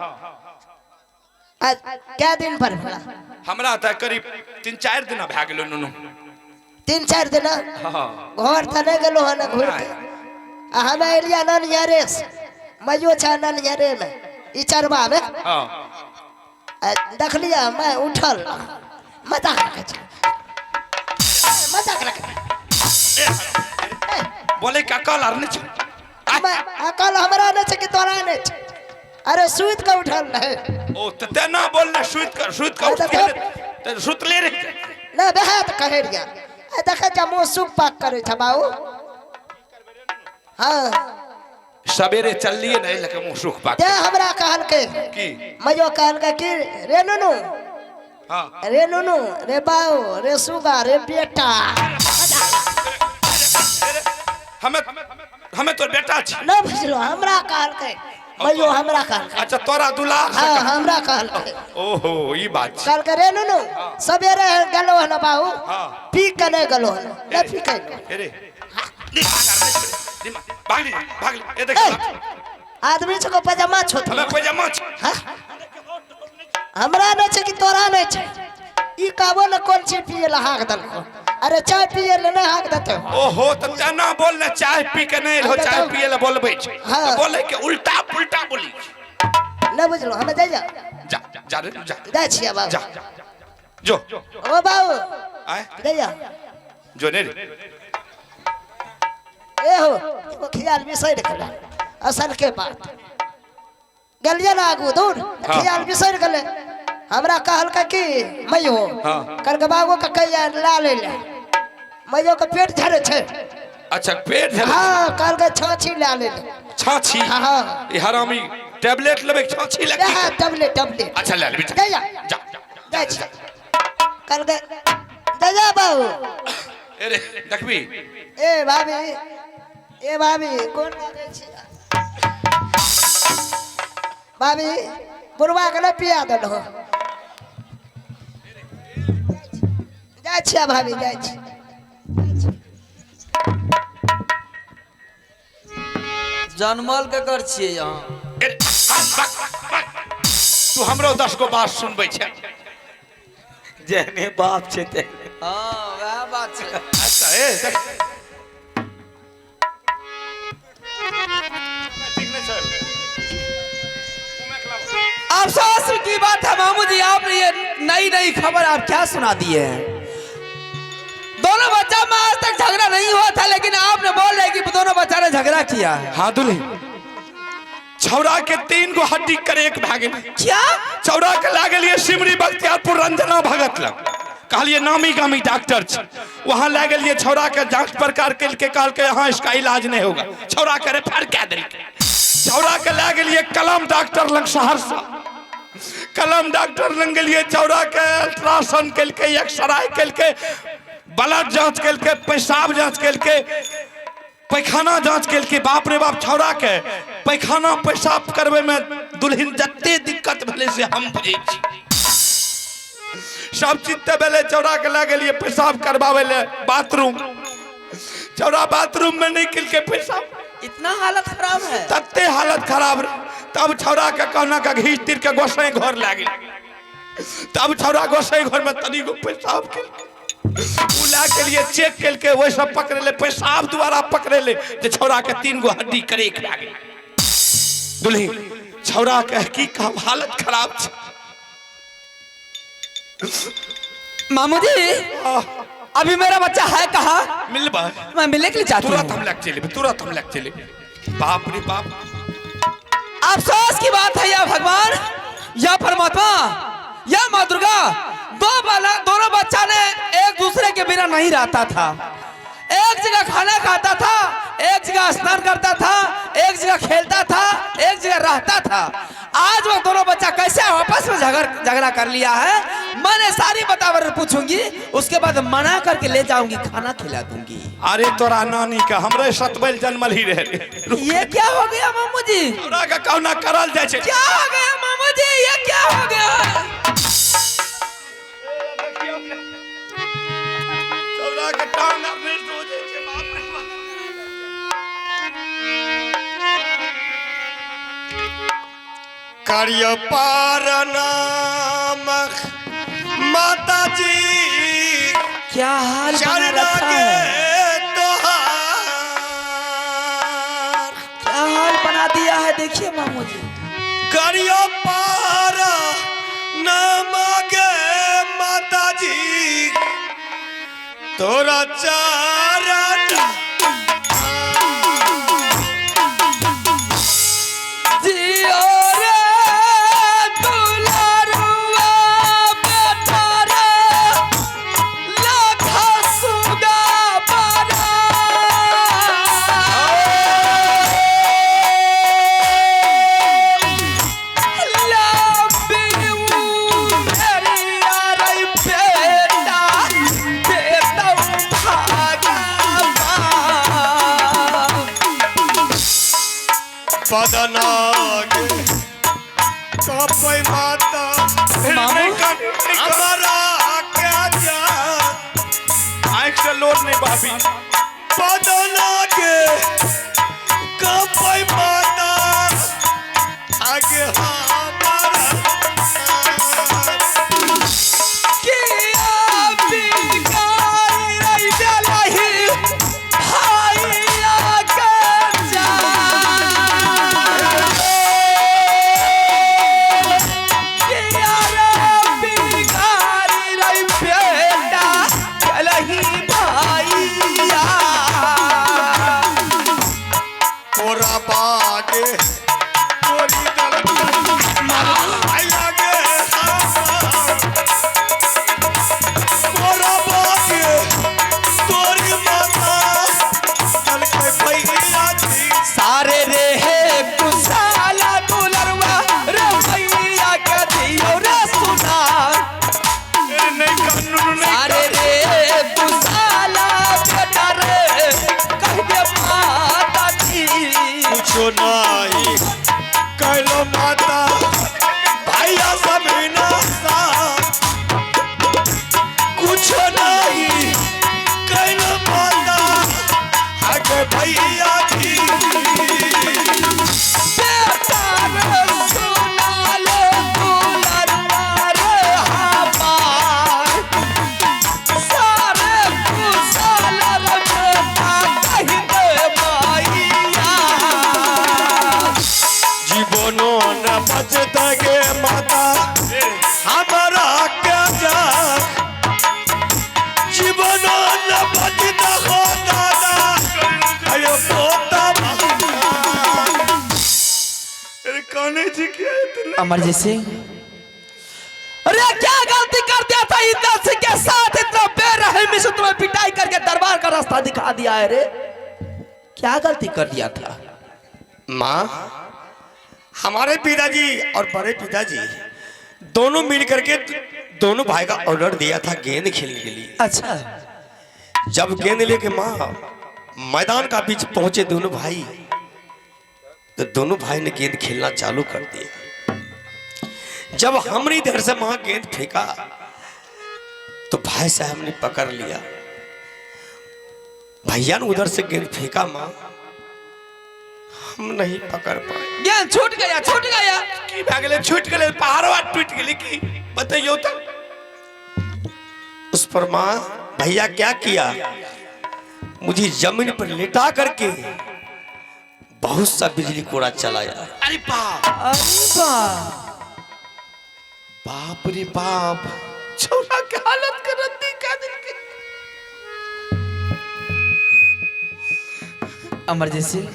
आज क्या दिन पर भेला? हमरा तऽ करीब 3-4 दिन भए गेलो नुनू। 3-4 दिन? हाँ। घर तऽ नहि गेलो हन घुरि के। आ हमे एलियै ननियरे से, मइयो छै ननियरे में, ई चरबा में। हाँ। आ देखलियै मैं उठल, मजाक रखै छै, मजाक रखै छै। बोले के अकल आर नहि छै। अकल हमरा नहि छै कि तोरा नहि छै? अरे सुति के उठल रहै। ओ तऽ तेना बोलने सुति के, सुति के अरे उठि तऽ गेलै, तऽ सुतले रहि जाइ। नहि, वएह तऽ कहै रहियै। आ देखै छै मुँह सुख पाक करै छै बाबू। हाँ। सवेरे चललिए ने, लके मुँह सुख पाक। ते हमरा कहलकै। की? मजो कहलकै कि रे नुनू। हाँ। रे नुनू, रे बाऊ, रे सुगा, रे बेटा। हमें तोर बेटा छी। नहि बुझलो, हमरा कहलकै। मजो हमरा कहलकै। अच्छा तोरा दुलार से हाँ, कहलकै। हमरा कहलकै। ओहो, ई बात छै। कहलकै रे नुनू, सवेरे गेलो हन बाऊ, हाँ। पी के नहि गेलो हन, नहि पी के। अरे, दिमाग, भाग ली, भाग ली। ए देख। ए, आदमी छको पजामा छो। हमें पजामा छो। हाँ? हमरा नहि छै कि तोरा नहि छै? ई कहबो ने कोन चीज पिए ला हाक देलको? अरे चाय पिए ले नहि हाक देते। ओहो, तऽ तेना बोल ने, चाय पी के नहि एलहो, चाय पिए ला बोलबै छै। हाँ। तऽ बोलै के उल्टा पुल्टा बोली छै। नहि बुझलो, हमें जाइ जा। जा, जा रे, जा। जाइ छियै बाबू। जा। जो। ओ बाबू। आय। जाइ जा। जो ने रे। ए हो, एगो ख्याल बिसरि गेलै। असल के बात। गेलियै ने आगू दूर, हाँ। ख्याल बिसरि गेलै। हमरा कहलकै कि मैयो, हाँ। कहलकै बाबू के कहिया ला लै ले। मैयो के पेट झड़ै छै। अच्छा पेट झड़ै छै। हाँ, कहलकै छाछी ला लै ले। छाछी? हाँ, हाँ। ई हरामी टैबलेट लेबै छाछी लए की? हाँ, टैबलेट, टैबलेट। अच्छा ले लेबै। जा, जा। जा। जाइ छी। कहलकै जा, जा बाबू। अरे देखबी। ए भाभी, ए भाभी, कोन लागै छी? भाभी, बुढ़वा के नहि पिया देलहो। जाइ छियै भाभी, जाइ छी। जनमल केकर छियै अहाँ? अरे, भाग, भाग, भाग। तू हमरो 10 गो बात सुनबै छै। जेहने बाप छै तेहने। हाँ, वएह बात छै। अच्छा, ए, देख। अफसोस की बात है मामू जी, आपने ये नई नई खबर आप क्या सुना दिए हैं। दोनों बच्चा में आज तक झगड़ा नहीं हुआ था, लेकिन आपने बोल रहे कि दोनों बच्चा ने झगड़ा किया है। हाँ दुल्ही, छौड़ा के 3 गो हड्डी करेक भए गेलै। क्या? छौड़ा के लागलिए सिमरी बख्तियारपुर रंजना भगत लग, कहलिए नामी गामी डॉक्टर छै, वहां लए गेलिए छौड़ा के जांच प्रकार केलकै, कहलकै हाँ इसका इलाज नहीं होगा, छौड़ा के रेफर कए देलकै। छौड़ा के लए गेलिए कलम डॉक्टर लग सहरसा, कलम डॉक्टर लग गेलिए, छौड़ा के अल्ट्रासाउंड केलकै, एक्सरे केलकै, ब्लड जांच केलकै, पेशाब जांच केलकै, पैखाना जांच केलकै। बाप रे बाप, छौड़ा के पैखाना पेशाब करवे में दुल्हन जते दिक्कत भेलै से हम बुझै छी। सब चीज तऽ भेलै, छौड़ा के लए गेलिए पेशाब करबाबै ले बाथरूम, छौड़ा बाथरूम में नहीं केलकै पेशाब, इतना हालत खराब है, तते हालत खराब रहे। तब छौड़ा के कहना के घीच तीर के गोसाई घर लए गेल, तब छौड़ा गोसाई घर में तनिगो पेशाब केलकै, उ लए के लिए चेक केलकै, ओहि सब पकड़ेले पेशाब द्वारा पकड़ेले जे छौड़ा के 3 गो हड्डी करेक भए गेल। दुल्ही, छौड़ा के की कहब, हालत खराब छै। मामू जी अभी मेरा बच्चा है कहाँ? मिलबा, मैं मिलने के लिए चाहती तुरंत हूँ। हम लग चले, तुरंत हम लग चले। बाप रे बाप, अफसोस की बात है या भगवान या परमात्मा या माँ दुर्गा, दोनों बच्चा ने एक दूसरे के बिना नहीं रहता था। एक जगह खाना खाता था, एक जगह स्नान करता था, एक जगह खेलता था, एक जगह रहता था। आज वो दोनों बच्चा कैसे आपस में झगड़ा कर लिया है, मैंने सारी बराबर पूछूंगी, उसके बाद मना करके ले जाऊंगी, खाना खिला दूंगी। अरे तोरा नानी का हमरे सतबैल जन्मल ही रहे। ये क्या हो गया मामू जी? तोरा का कौना करल जाय छै। क्या हो गया मामू जी, ये क्या हो गया? तोरा के टांग आर नहि सोझै छै, बाप रे बाप। कार्य पारनाम माता जी, क्या हाल बना चरण रखा के है, तोहार, क्या हाल बना दिया है देखिए मामू जी। कार्य पार नाम के माता जी, तोरा चरण जियो रे दुलारुआ बेटा रे, लाखा सुगा बारा। लाबियू भेड़िया रे बेटा, बेटा भागा बा। पदनाग कपै माता मामू हमारा के जा, आँख से लोड नहीं बाबी। पदनाग कपै माता आगे हमारा किया बिगाड़ी रही बेलही भाइया के जा। किया रे बिगाड़ी रही बेटा बेलही भाइया। तोरा बागे तोरी दल आया गे, तोरा बागे तोरी माता चल के भैया जी। सारे रे हे कुशाला दुलरवा रे भैया के दियो रे सुना। नहीं कानून नहीं, सारे रे कुशाला बेटा रे कह दे माता जी। कुछो नहीं कहलो माता भैया सब नासा, कुछो नहीं कहलो माता आगे भैया जी। बेटा रे सुना ले दुलरवा रे हमार, सारे कुशाला रे बेटा कह दे माइया। जीवनो न बचत गे माता। कने छी किया इतना अमरजीत सिंह, अरे क्या गलती कर दिया था इंदल सिंह के साथ? इतना बेरहमी से तुम्हें पिटाई करके दरबार का रास्ता दिखा दिया है रे, क्या गलती कर दिया था? माँ, हमारे पिताजी और बड़े पिताजी दोनों मिल करके दोनों भाई का ऑर्डर दिया था गेंद खेलने के लिए। अच्छा। जब गेंद लेके माँ मैदान का बीच पहुंचे दोनों भाई, तो दोनों भाई ने गेंद खेलना चालू कर दिया। जब हमने इधर से माँ गेंद फेंका तो भाई साहब ने पकड़ लिया। भैया ने उधर से गेंद फेंका, माँ हम नहीं पकड़ पाए। गेंद छूट गया, छूट गया। की भए गेलै? छूटि गेलै, पहाड़वा टूटि गेलै की? बतैयौ तऽ। उस पर माँ भैया क्या किया, मुझे जमीन पर लिटा करके बहुत सा बिजली कोड़ा चलाया। अरे बाप! अरे बाप! बाप रे बाप, छौड़ा के हालत के रद्दी कऽ देलकै। अमरजीत सिंह,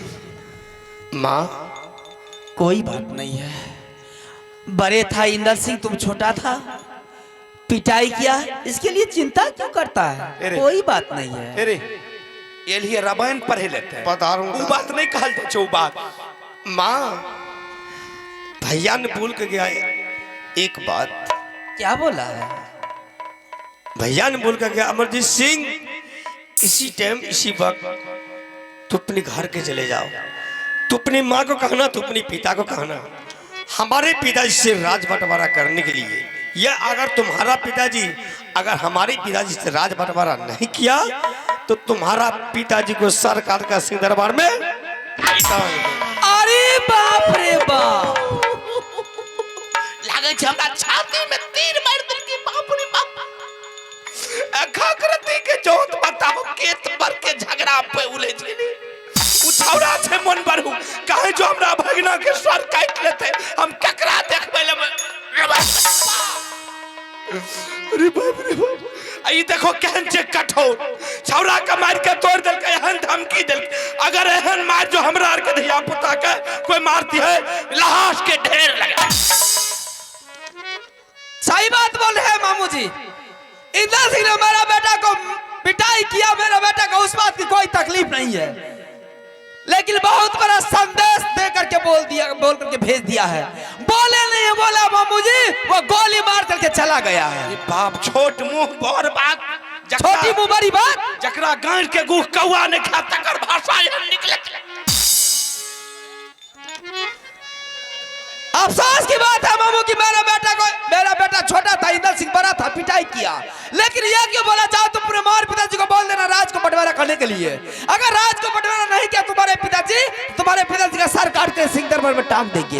माँ कोई बात नहीं है, बड़े था इंदर सिंह, तुम छोटा था, पिटाई किया, इसके लिए चिंता क्यों करता है? अरे। कोई बात नहीं है। अरे एलिए रामायण पढ़े लेते पधारू। उ बात नहीं कहल जाइ छै उ बात। माँ, भैया ने बोल के गया एक बात। क्या बोला है? भैया ने बोल के गया, अमरजीत सिंह इसी टाइम इसी वक्त तू अपने घर के चले जाओ, तू अपनी माँ को कहना, तू अपने पिता को कहना, हमारे पिताजी से राज बंटवारा करने के लिए, या अगर तुम्हारा पिताजी अगर हमारे पिताजी से राज बंटवारा नहीं किया तो तुम्हारा पिताजी को सर काट कर सिंह दरबार में टांग दो। अरे बाप रे बाप! लागै छै हमरा छाती में तीर मारि देलकै। बाप रे बाप, एकाग्रती के जोत बताओ केत पर के झगड़ा पे उलझ गेलै। उ छौड़ा छै मन बढ़ू, काहे जो हमरा भगना के सर काटि लेतै, हम केकरा देखबै लेबै? अरे बाप रे बाप, आ ई देखो केहन छै कठोर, छौड़ा के मारि के तोड़ देलकै, एहन धमकी देलकै। अगर एहन मार जो हमरा आर के धिया पुता के कोई मारती है, लहास के ढेर लगा। सही बात बोल रहे हैं मामू जी, इंदर सिंह ने मेरा बेटा को पिटाई किया, मेरा बेटा को उस बात की कोई तकलीफ नहीं है, लेकिन बहुत बड़ा संदेश दे करके बोल दिया, बोल करके भेज दिया है। बोले नहीं बोला मामू जी, वो गोली मार करके चला गया है। बाप, छोट मुंह बड़ बात, जकरा- छोटी मुंह बड़ी बात। जकरा गांड के गुह कौआ ने खा तकर भाषा एहन निकलत। अफसोस की बात है मामू कि मेरा बेटा को, मेरा बेटा छोटा था, इंदर सिंह बड़ा था, पिटाई किया, लेकिन यह क्यों बोला जाओ तुम पूरे मार पिताजी को बोल देना राज को बंटवारा करने के लिए। अगर राज को बंटवारा नहीं किया तुम्हारे पिताजी, तुम्हारे पिताजी का सर काट के सिंह दरबार में टांग देंगे।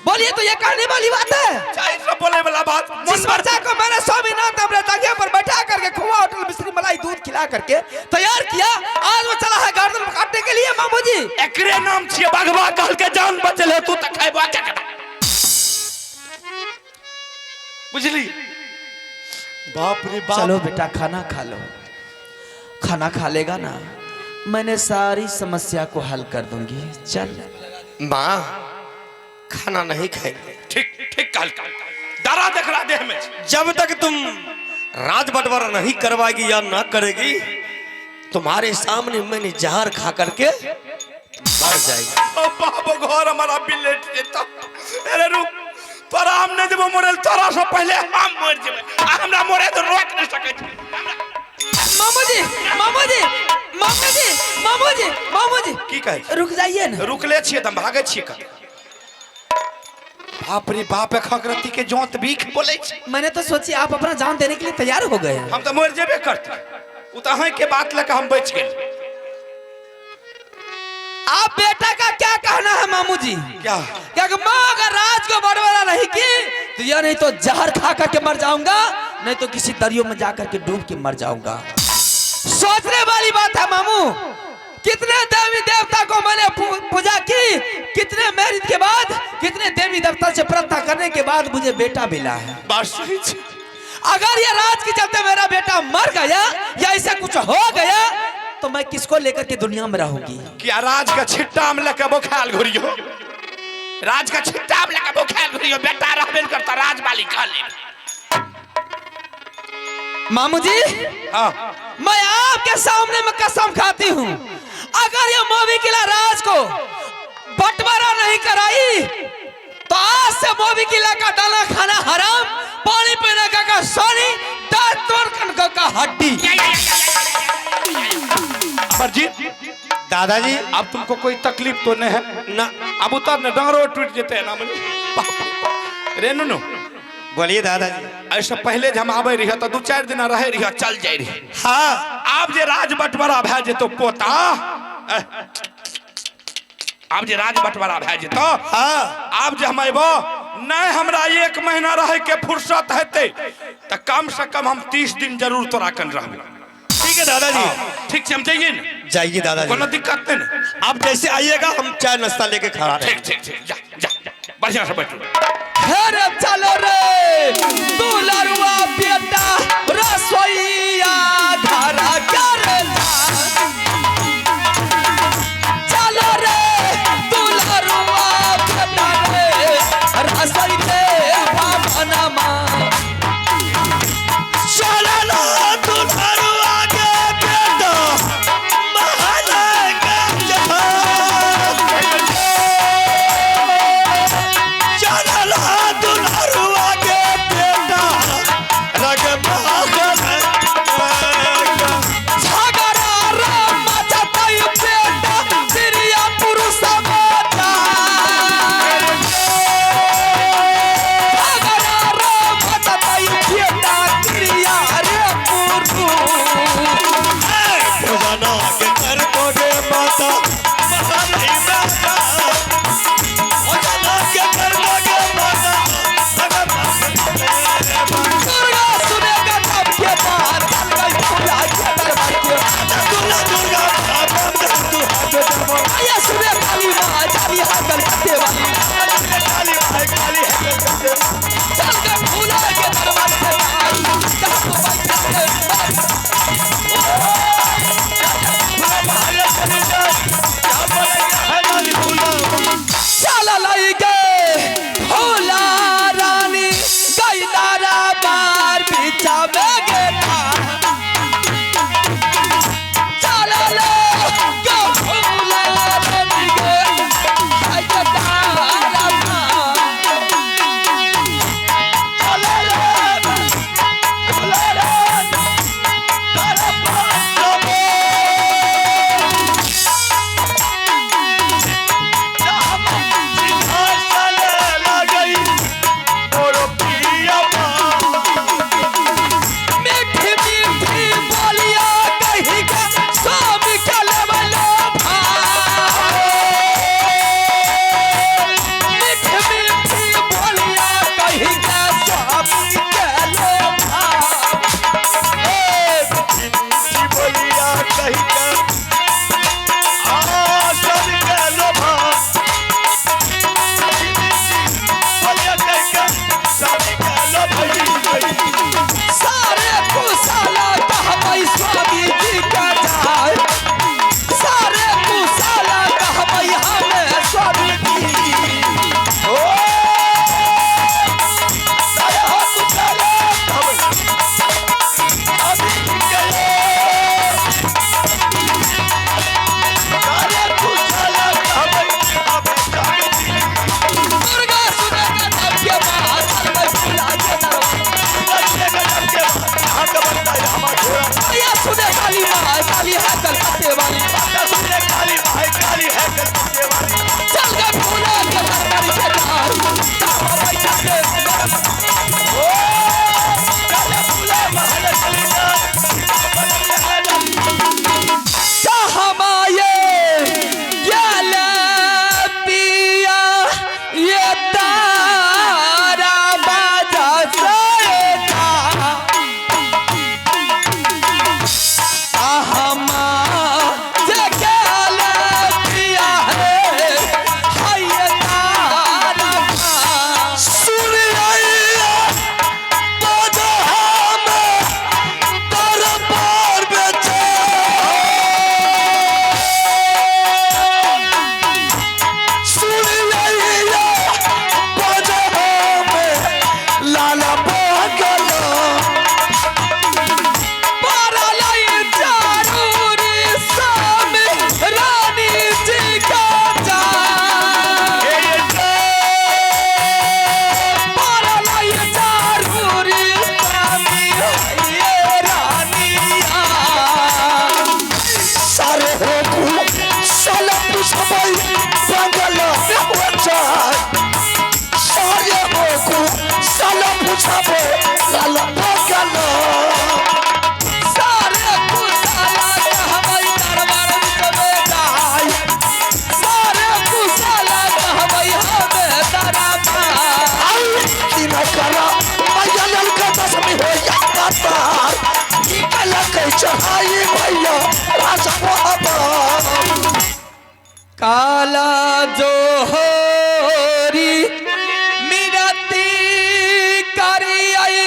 बोलिए तो ये कहने वाली बात है? चाहे सब बोले वाला बात। जिस बच्चा को मैंने स्वामीनाथ अपने तकिया पर बैठा करके खुआ होटल मिश्री मलाई दूध खिला करके तैयार किया, आज वो चला है गर्दन काटने के लिए। मामू जी, एकरे नाम छियै बघवा, कहल के जान बचल है, तू त खैबा केकरा? बुझली? बाप रे बाप। चलो बेटा खाना खा लो, खाना खा लेगा ना, मैंने सारी समस्या को हल कर दूंगी। चल। माँ, खाना नहीं खाएंगे। ठीक ठीक कहल, डरा देखला देह में। जब तक तुम राज बंटवारा नहीं करवाएगी या ना करेगी, तुम्हारे सामने मैंने जहर खा करके मर जाएगी। ओ बाप, घर हमारा बिलेट जेता। अरे रुक, तोरा हम नहीं देबो मरल, तोरा से पहले हम मर जेबै, आ हमरा मरे तो रोक नहीं सकै छी। मामू जी, मामू जी, मामू जी, मामू जी, मामू जी। की कहै छी? रुक जाइए ना। रुकले छियै तऽ हम भागै छियै कतऽ? बाप रे बाप, एखक के जोत भीख बोलै छै। मैंने तो सोची आप अपना जान देने के लिए तैयार हो गए हैं। हम तऽ मरि जेबे करती, उ तऽ अहाँके बात लऽ कऽ हम बचि गेली। आप बेटा का क्या कहना है मामू जी? क्या? क्या कि माँ अगर राज को बंटवारा नहीं की तो या नहीं तो जहर खा करके मर जाऊंगा, नहीं तो किसी दरियो में जाकर के डूब के मर जाऊंगा। सोचने वाली बात है मामू, कितने देवी देवता को मैंने पूजा की, कितने मैरिज के बाद कितने देवी देवता से प्रार्थना करने के बाद मुझे बेटा मिला है। बात सही छै। अगर ये राज के चलते मेरा बेटा मर गया या ऐसा कुछ हो गया तो मैं किसको लेकर के दुनिया में रहूंगी? कि राज के छिट्टा में लऽ के बोखाल घुरियो। राज का छिट्टा लेके भूखायल घुरियो, बेटा रहबे न करता राज वाली कहले। मामू जी हाँ मैं आपके सामने में कसम खाती हूँ, अगर ये मोवी किला राज को बंटवारा नहीं कराई तो आज से मोवी किला का दाना खाना हराम, पानी पीने का सोनी, दांत का हड्डी। अमरजीत दादाजी अब तुमको कोई तकलीफ तो नहीं है ना? अब उतर न डंगरो टूट जेते हैं ना। रे नुनू बोलिए दादाजी। ऐसे पहले जब हम आवे रही तो 2-4 दिन रहे रही चल जाए रही। हाँ आप जे राज बंटवारा भए जेतो पोता, आप जे राज बंटवारा भए जेतो, हाँ आप जे हम अबो नहीं हमरा 1 महीना रहे के फुर्सत हेते तो कम से कम हम 30 दिन जरूर तोरा कन रहबे। ठीक है दादाजी। ठीक से हम जाइए ना? जाइए दादाजी, कोनो दिक्कत नहीं ना? आप जैसे आइएगा हम चाय नाश्ता लेके खड़ा ठीक ठीक ठीक, जा जा बढ़िया से बैठो। हेरे चलो रे दुलरुआ बेटा रसोईया धारा कर जा, चलो रे दुलरुआ बेटा रे रसोई रे भावना। चलो ना दुलरुआ के बेटा महल के चलो ना दुलरुआ के बेटा रग महल झगड़ा राम मचतई बेटा सिरिया पुरुष माता, झगड़ा राम मचतई बेटा सिरिया रे पुरुष। भोजना के कर दोगे माता महल माता, भोजना के कर दोगे माता दुर्गा सुनेगा तब के बाद चल गई पूजा के दरबार के। दुर्गा दुर्गा आया सुने काली माँ काली है कलकत्ते वाली, काली भाई काली है चल गए फूला के दरबार के जहाँ को बैठा है। चल लाई गए भोला रानी गई तारा बार पीछा में गेटा, चल ले गो भोला रानी गई तारा बार। मीठी मीठी बोलिया कही के स्वामी के लेवलो भाई, मीठी मीठी बोलिया कही के स्वामी के लो भाई। सारे कुशाला कहबै स्वामी जी के जाय, सारे कुशाला कहबै हमें स्वामी जी। दुर्गा सुनेगा तब के बाद चल गई फूला के दरबार। आया सुने काली माँ काली है कलकत्ते वाली, चल गए फूला के दरबार के द्वार। जहाँ बैठा के हमाये ये पिया ये तारा बाजा सएता, हमा जे गेल पिया है। चढ़ाई भैया राजा मोहब्बत। काला जोहरी मिनती करी आई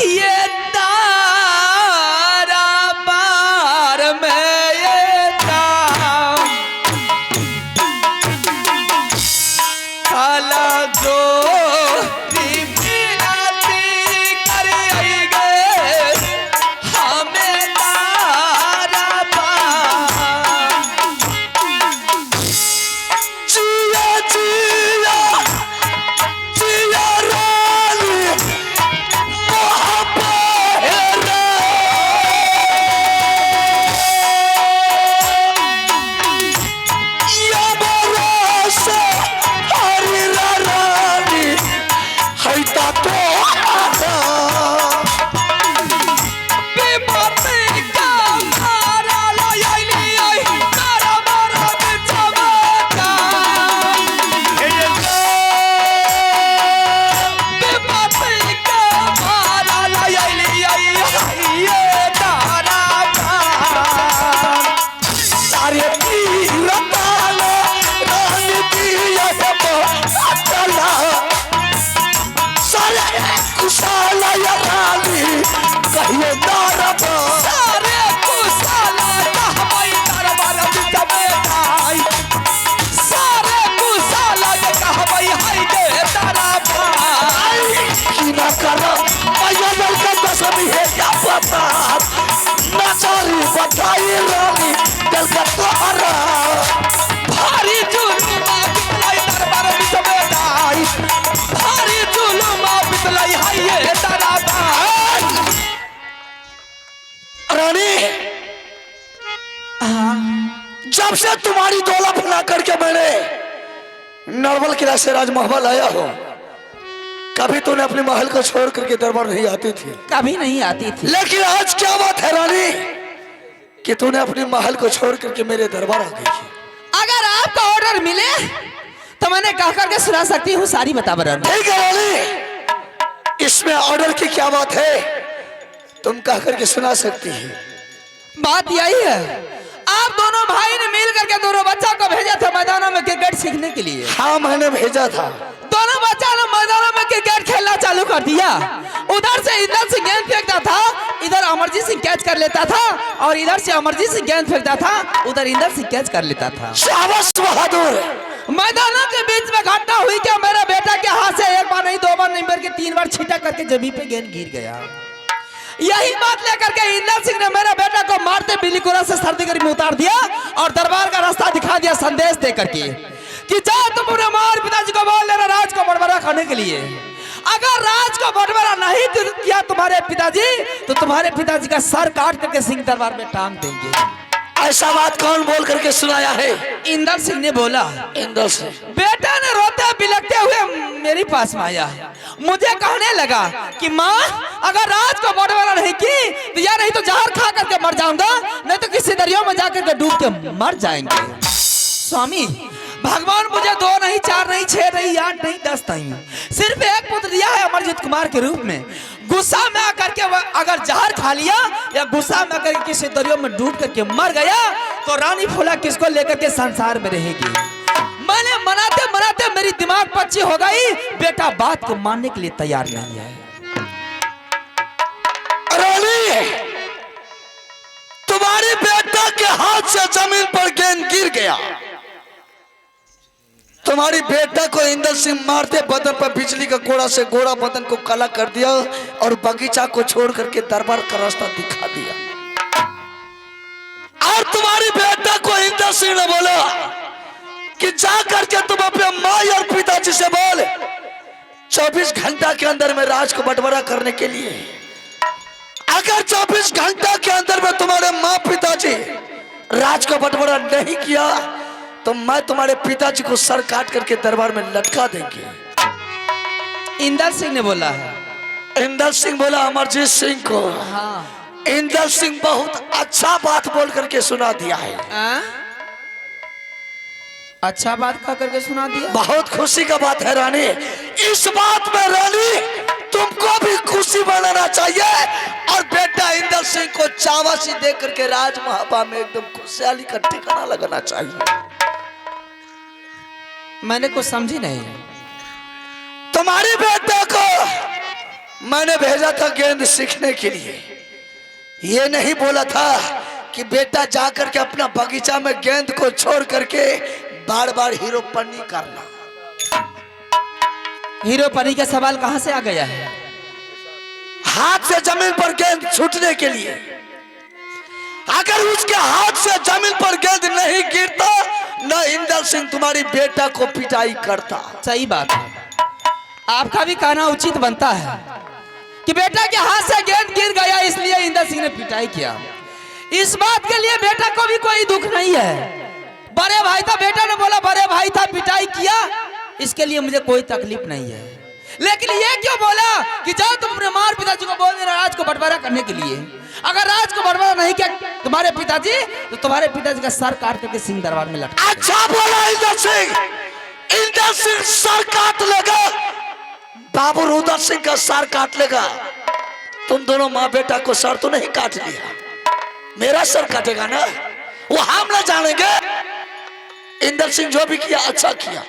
ये तारा बार में ये ताम। काला जोहरी मिनती करी आई गए हमें तारा बार। जिया जिया जिया रानी मोहब्बत है रे। या बरस हरी रानी हैता तो आता। सारे तीर ताला रानी दिया अटला। सारे कुशाला या रानी कहिए दारबा। की ना करो मैया लड़का दसमी है या पता नचारी बधाई रानी दिल का तोहरा। भारी जुलुमा बितलाई दरबार बितबेदाई, भारी जुलुमा बितलाई हाय दरबार। रानी जब से तुम्हारी दौलत बना करके मैंने नरवल किला से राजमहल आया हूँ, कभी तूने अपने महल को छोड़ करके दरबार नहीं आती थी। कभी नहीं आती थी। लेकिन आज क्या बात है रानी कि तूने अपने महल को छोड़ करके मेरे दरबार आ गई है। अगर आपका ऑर्डर मिले तो मैंने कह करके सुना सकती हूँ सारी बता बराबर। ठीक है रानी, इसमें ऑर्डर की क्या बात है, तुम कह करके सुना सकती है। बात यही है, आप दोनों भाई ने मिल करके दोनों बच्चा को भेजा था मैदानों में क्रिकेट सीखने के लिए। हाँ मैंने भेजा था। दोनों बच्चा ने मैदानों में क्रिकेट खेलना चालू कर दिया। उधर से इंदर सिंह गेंद फेंकता था, इधर अमरजीत सिंह कैच कर लेता था, और इधर से अमरजीत सिंह गेंद फेंकता था, उधर इंदर सिंह कैच कर लेता था। शाबाश बहादुर। मैदानों के बीच में घटना हुई क्या मेरा बेटा के हाथ से एक बार नहीं, दो बार नहीं, बल्कि 3 बार छीटा करके जमीन पे गेंद गिर गया। यही बात लेकर के इंदर सिंह ने मेरा बेटा को मारते बिलीकोरा से सर्दी गर्मी उतार दिया और दरबार का रास्ता दिखा दिया, संदेश दे करके कि जाओ तुम अपने माँ और पिताजी को बोल लेना राज को बंटवारा करने के लिए। अगर राज को बंटवारा नहीं किया तुम्हारे पिताजी तो तुम्हारे पिताजी का सर काट करके सिंह दरबार में टांग देंगे। ऐसा बात कौन बोल करके सुनाया है? इंदर सिंह ने बोला। इंदर सिंह। बेटा ने रोते बिलखते हुए मेरे पास में आया, मुझे कहने लगा कि माँ अगर राज को बंटवारा नहीं की तो या नहीं तो जहर खा करके मर जाऊंगा, नहीं तो किसी दरिया में जाकर के डूब के मर जाएंगे। स्वामी भगवान मुझे 2 नहीं, 4 नहीं, 6 नहीं, 8 नहीं, 10 नहीं, सिर्फ एक पुत्र दिया है अमरजीत कुमार के रूप में। गुस्सा में आकर के अगर जहर खा लिया या गुस्सा में आकर किसी दरिया में डूब करके मर गया तो रानी फूला किसको लेकर के संसार में रहेगी। मैंने मनाते मनाते मेरी दिमाग पच्ची हो गई, बेटा बात को मानने के लिए तैयार नहीं है। रानी तुम्हारे बेटा के हाथ से जमीन पर गेंद गिर गया। तुम्हारी बेटा को इंदर सिंह मारते बदन पर बिजली का गोड़ा से गोड़ा बदन को काला कर दिया और बगीचा को छोड़ करके दरबार का रास्ता दिखा दिया। और तुम्हारी बेटा को इंदर सिंह ने बोला कि जा करके तुम अपने माँ और पिताजी से बोल 24 घंटा के अंदर में राज को बंटवारा करने के लिए। अगर 24 घंटा के अंदर में तुम्हारे माँ पिताजी राज को बंटवारा नहीं किया तो मैं तुम्हारे पिताजी को सर काट करके दरबार में लटका देंगे। इंदर सिंह ने बोला है। इंदर सिंह बोला अमरजीत सिंह को। हाँ। इंदर सिंह बहुत अच्छा बात बोल करके सुना दिया है। आ? अच्छा बात कह करके सुना दिया। बहुत खुशी का बात है रानी। इस बात में रानी तुमको भी खुशी बनाना चाहिए और बेटा इंदर सिंह को चावासी दे करके राजमहबा में एकदम खुशहाली का ठिकाना लगाना चाहिए। मैंने कुछ समझी नहीं। तुम्हारे बेटे को मैंने भेजा था गेंद सीखने के लिए, ये नहीं बोला था कि बेटा जाकर के अपना बगीचा में गेंद को छोड़ करके बार बार हीरो पन्नी करना। हीरो पनी का सवाल कहाँ से आ गया है? हाथ से जमीन पर गेंद छूटने के लिए। अगर उसके हाथ से जमीन पर गेंद नहीं गिरता न इंदर सिंह तुम्हारी बेटा को पिटाई करता। सही बात है, आपका भी कहना उचित बनता है कि बेटा के हाथ से गेंद गिर गया इसलिए इंदर सिंह ने पिटाई किया। इस बात के लिए बेटा को भी कोई दुख नहीं है। बड़े भाई था, बेटा ने बोला बड़े भाई था पिटाई किया, इसके लिए मुझे कोई तकलीफ नहीं है। लेकिन ये क्यों बोला कि जाओ तुम अपने मार पिताजी को बोल देना राज को बंटवारा करने के लिए। अगर राज को बंटवारा नहीं किया तुम्हारे पिताजी तो तुम्हारे पिताजी का सर काट करके सिंह दरबार में लटका। अच्छा बोला इंदर सिंह, इंदर सिंह सर काट लेगा, बाबू रुदल सिंह का सर काट लेगा। तुम दोनों माँ बेटा को सर तो नहीं काट लिया, मेरा सर काटेगा ना, वो हम ना जानेंगे। इंदर सिंह जो भी किया अच्छा किया।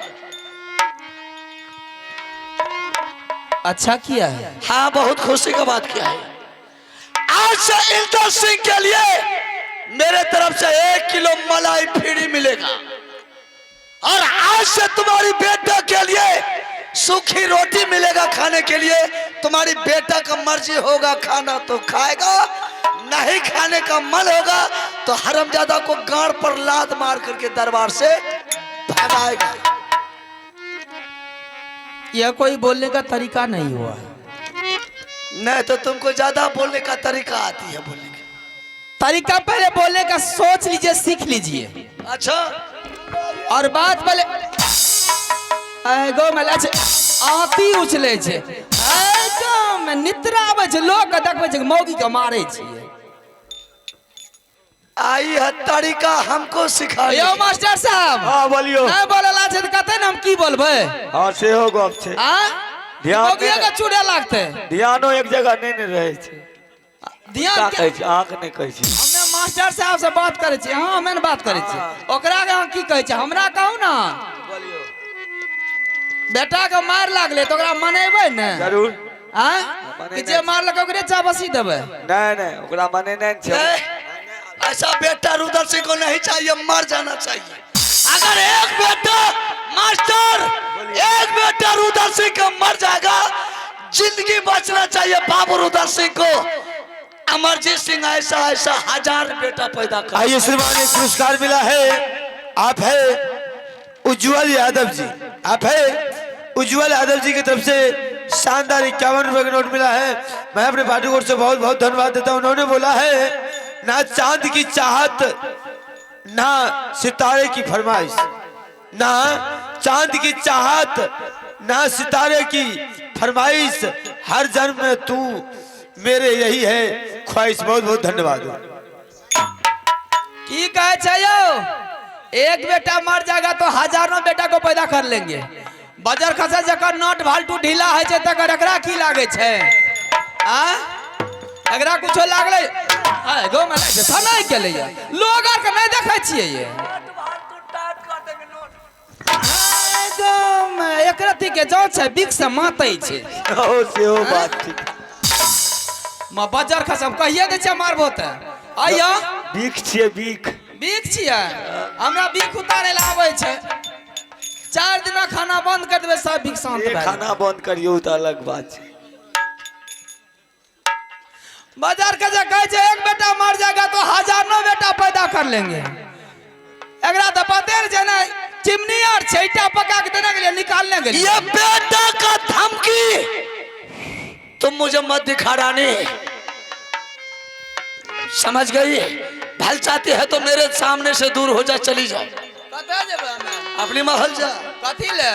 अच्छा किया है। हाँ, बहुत खुशी का बात किया है। आज से इंदर सिंह के लिए मेरे तरफ से 1 किलो मलाई फ्री मिलेगा और आज से तुम्हारी बेटा के लिए सूखी रोटी मिलेगा खाने के लिए। तुम्हारी बेटा का मर्जी होगा खाना तो खाएगा, नहीं खाने का मन होगा तो हरामजादा को गाड़ पर लात मार करके दरबार से भगाएगा। यह कोई बोलने का तरीका नहीं हुआ। नहीं तो तुमको ज्यादा बोलने का तरीका आती है। बोलने का तरीका पहले बोलने का सोच लीजिए, सीख लीजिए। अच्छा, और बात पहले आती उछले छे, निद्रा आबै छै, लोग देखबै छै मौगी के मारै छियै। आई है तरीका हमको सिखा। यो मास्टर साहब। हाँ बोलियो। नहीं बोलला छै त कते ने हम की बोलबै। हाँ सेहो गप छै। आ ध्यान मौगियो के चूड़े लागते। ध्यानो एक जगह नहीं ने रहै छै। ध्यान का कहै छै, आँख नहि कहै छै। हमे मास्टर साहब से बात करै छी। हाँ हमे ने बात करै छी। ओकरा के अहाँ की कहै छै, हमरा कहू ना। बोलियो। बेटा के मार लागले तो ओकरा मनेबै ने। जरूर। आँ कि जे मारलक ओकरे चाबसी देबै। नहीं नहीं, ओकरा मनेनाइ छै। ऐसा बेटा रुदल सिंह को नहीं चाहिए, मर जाना चाहिए। अगर एक बेटा मास्टर, एक बेटा रुदल सिंह का मर जाएगा, जिंदगी बचना चाहिए बाबू रुदल सिंह को। अमरजीत सिंह ऐसा ऐसा हजार बेटा पैदा कर। आइए श्रीमान, एक पुरस्कार मिला है। आप है उज्जवल यादव जी, आप है उज्जवल यादव जी की तरफ से शानदार 51 रुपए का नोट मिला है। मैं अपने पार्टी को से बहुत बहुत धन्यवाद देता हूँ। उन्होंने बोला है ना चांद की चाहत ना सितारे की फरमाइश, ना चांद की चाहत ना सितारे की फरमाइश, हर जन्म में तू मेरे यही है ख्वाहिश। बहुत बहुत धन्यवाद। की कहे छै यौ, एक बेटा मर जाएगा तो हजारों बेटा को पैदा कर लेंगे। बजर खसे जकर नट भालटू ढीला है छै तकर एकरा की लागे छै? आ एकरा कुछो लागलै? गो में लागै छै सनाइ के लिए लोग आर के नहीं देखै छियै ये। एक रत्ती के जाउ छै बिक से मातै छै। ओ सेहो बात ठीक। म बजर खसे हम कहिए दै छियै मारबो त। आइयो बीख छियै, बीख बीख छियै, हमरा बीख उतारे ला आबै छै। 4 दिना खाना बंद कर देबै सब बीख शांत भए। खाना बंद करियौ त अलग बात छै। बाजार के जे कहै छै एक बेटा मर जाएगा तो हजारों बेटा पैदा कर लेंगे। एकरा तो पते नै छै ने, चिमनी आर छै ईटा पका के देने के लिए, निकालने के लिए। ये बेटा का धमकी तुम मुझे मत दिखा रानी, समझ गई? भल चाहती है तो मेरे सामने से दूर हो जा, चली जाओ अपनी महल जा। कथी ले?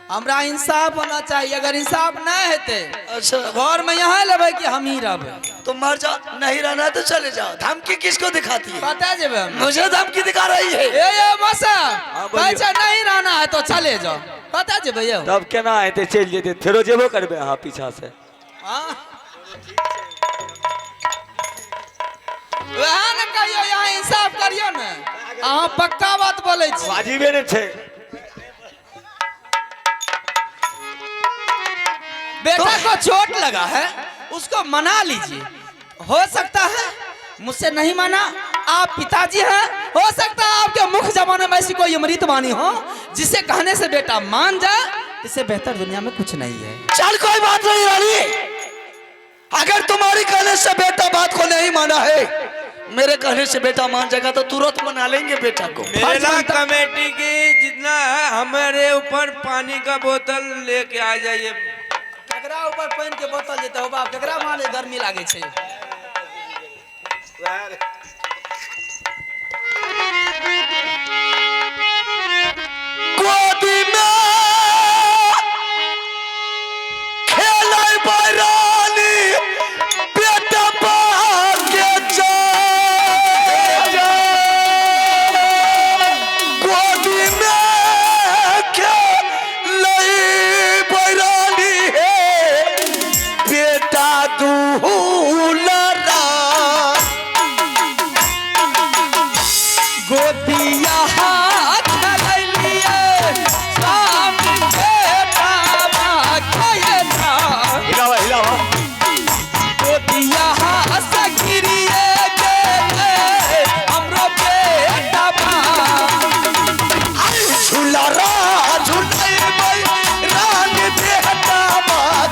हमरा इंसाफ होना चाहिए। अगर इंसाफ नहीं हेतै अच्छा घर में यहाँ लेबै कि हम ही रहबै? तुम मर जाओ, नहीं रहना है तो चले जाओ। धमकी किसको दिखाती है? बता जेबै हम। मुझे धमकी दिखा रही है? ए ये मौसा, कहै छै नहीं रहना है तो चले जाओ, बता जेबै यौ। तब केना हेतै? चलि जेतै, फेरो जेबो करबै अहाँ पीछा से। हाँ। वएह ने कहियो, यहाँ इंसाफ करियो ने। अहाँ पक्का बात बोलै छी। वाजिबे ने छै। बेटा को चोट लगा है, उसको मना लीजिए। हो सकता है मुझसे नहीं माना, आप पिताजी हैं, हो सकता है आपके मुख जमाने में ऐसी कोई अमृत वाणी हो जिसे कहने से बेटा मान जाए। इससे बेहतर दुनिया में कुछ नहीं है। चल कोई बात नहीं रानी, अगर तुम्हारी कहने से बेटा बात को नहीं माना है, मेरे कहने से बेटा मान जाएगा तो तुरंत मना लेंगे बेटा को। मेला कमेटी की जितना है हमारे ऊपर पानी का बोतल लेके आ जाइए। केकरा ऊपर पानि के बोतल जेतै हो बाप? केकरा मारे गर्मी लागे छै? गोदी में खेलै बैरानी बेटा के जा, गोदी में खेलै बैरानी है बेटा दूलरा। गोदिया खेलिए स्वामी बेटा खेला। हिलावा हिलावा। गोदिया सगिरिए गेले हमरो बेटा बा। झूला रा झूलै रानी बेटा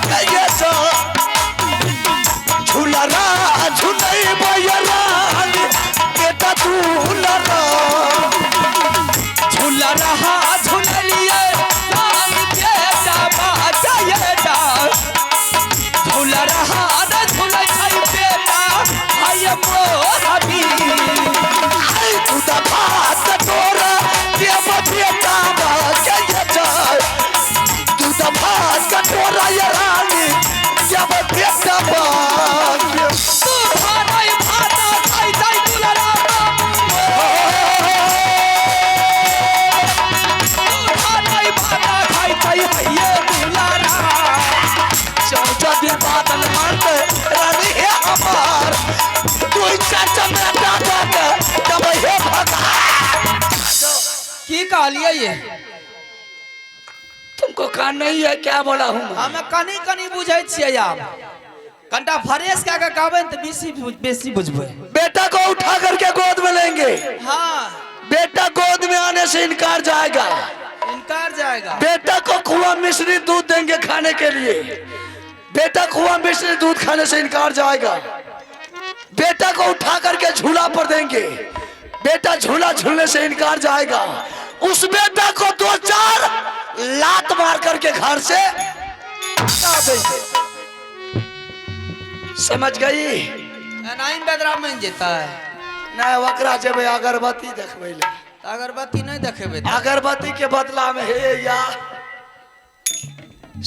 के जा, झूला रा झूलै रानी बेटा दूलरा। झूला रहा झूलिए स्वामी बेटा बा। झूला रहा झूलै छै बेटा हाय मोर हबी। दूध भात तोरा देव बेटा के जा, दूध भात कटोरा ये रानी देव बेटा के। तू भाई भात खाइ जाइ दुलरा बाबू, तू भाई भात खाइ जाइ हैये दुलरा। चौदह दिन बादल मारते रानी हे हमार, तू चाचा मेरा दादा के तब हे भगा। की कहलियै ये? तुमको कान नहीं है क्या बोला हूँ मैं? हमे कनी कनी बुझै छियै। आब कनिटा फ्रेश कए के कहबै ने तऽ बेसी बेसी बुझबै। बेटा को उठा करके गोद में लेंगे। हाँ। बेटा गोद में आने से इनकार जाएगा। इनकार जाएगा। बेटा को खुआ मिश्री दूध देंगे खाने के लिए, बेटा खुआ मिश्री दूध खाने से इनकार जाएगा। बेटा को उठा करके झूला पर देंगे, बेटा झूला झूलने से इनकार जाएगा। उस बेटा को दो चार लात मार करके घर से हटा देंगे। समझ गई? एनाही बेदरा मानि जेतै? नहीं, ओकरा जेबै अगरबत्ती देखबै ले। तऽ अगरबत्ती नहि देखेबै तऽ? अगरबत्ती के बदला में हे या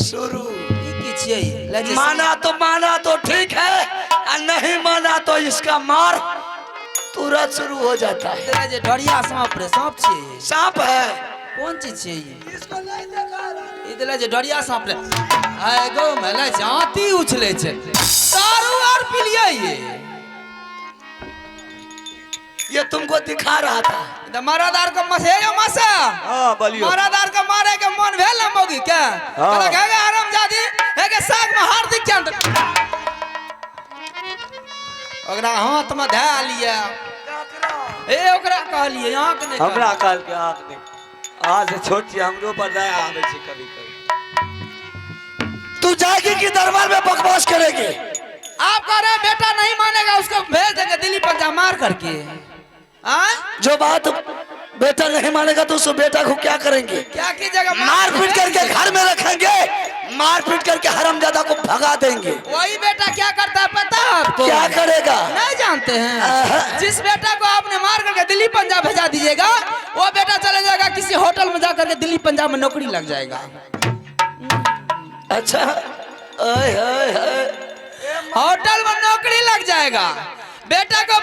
शुरू। ई की छियै ले जे। माना तो ठीक है और नहीं माना तो इसका मार तुरंत शुरू हो जाता है। ले जे डरिया सांप रे, सांप छियै। सांप है। कोन चीज छियै ई? ई देले जे डरिया सांप रे। आय गो मेले जाति उछले छै। दारू आर पिलियै ये। ये तुमको दिखा रहा था। तऽ मरद आर के मसे यो मसा। हाँ बोलियो। मरद आर के मारे के मन भेल ने मौगी के? हाँ। कहलक हे गे हरामजादी, हे गे साग में हार्दिक चंद। ओकरा हाथ में धए लिया। ए ओकरा कहलियै अहाँके नहि। हमरा कहलकै अहाँके नहि। अहाँ से छोट छी, हमरो पर दया आबै छै कभी कभी। तू जाएगी कि दरबार में बकवास करेगी? आप कह रहे हैं बेटा नहीं मानेगा, उसको भेज देंगे दिल्ली पंजाब मार करके। हाँ? जो बात बेटा नहीं मानेगा तो उस बेटा को क्या करेंगे? क्या कीजिएगा? मारपीट करके घर में रखेंगे, मारपीट करके हरामजादा को भगा देंगे। वही बेटा क्या करता है पता है आपको? क्या करेगा? नहीं जानते हैं। जिस बेटा को आपने मार करके दिल्ली पंजाब भेजा दीजिएगा, वो बेटा चले जाएगा किसी होटल में जाकर के दिल्ली पंजाब में नौकरी लग जाएगा। अच्छा, आय हाय हाय। होटल में नौकरी लग जाएगा बेटा को।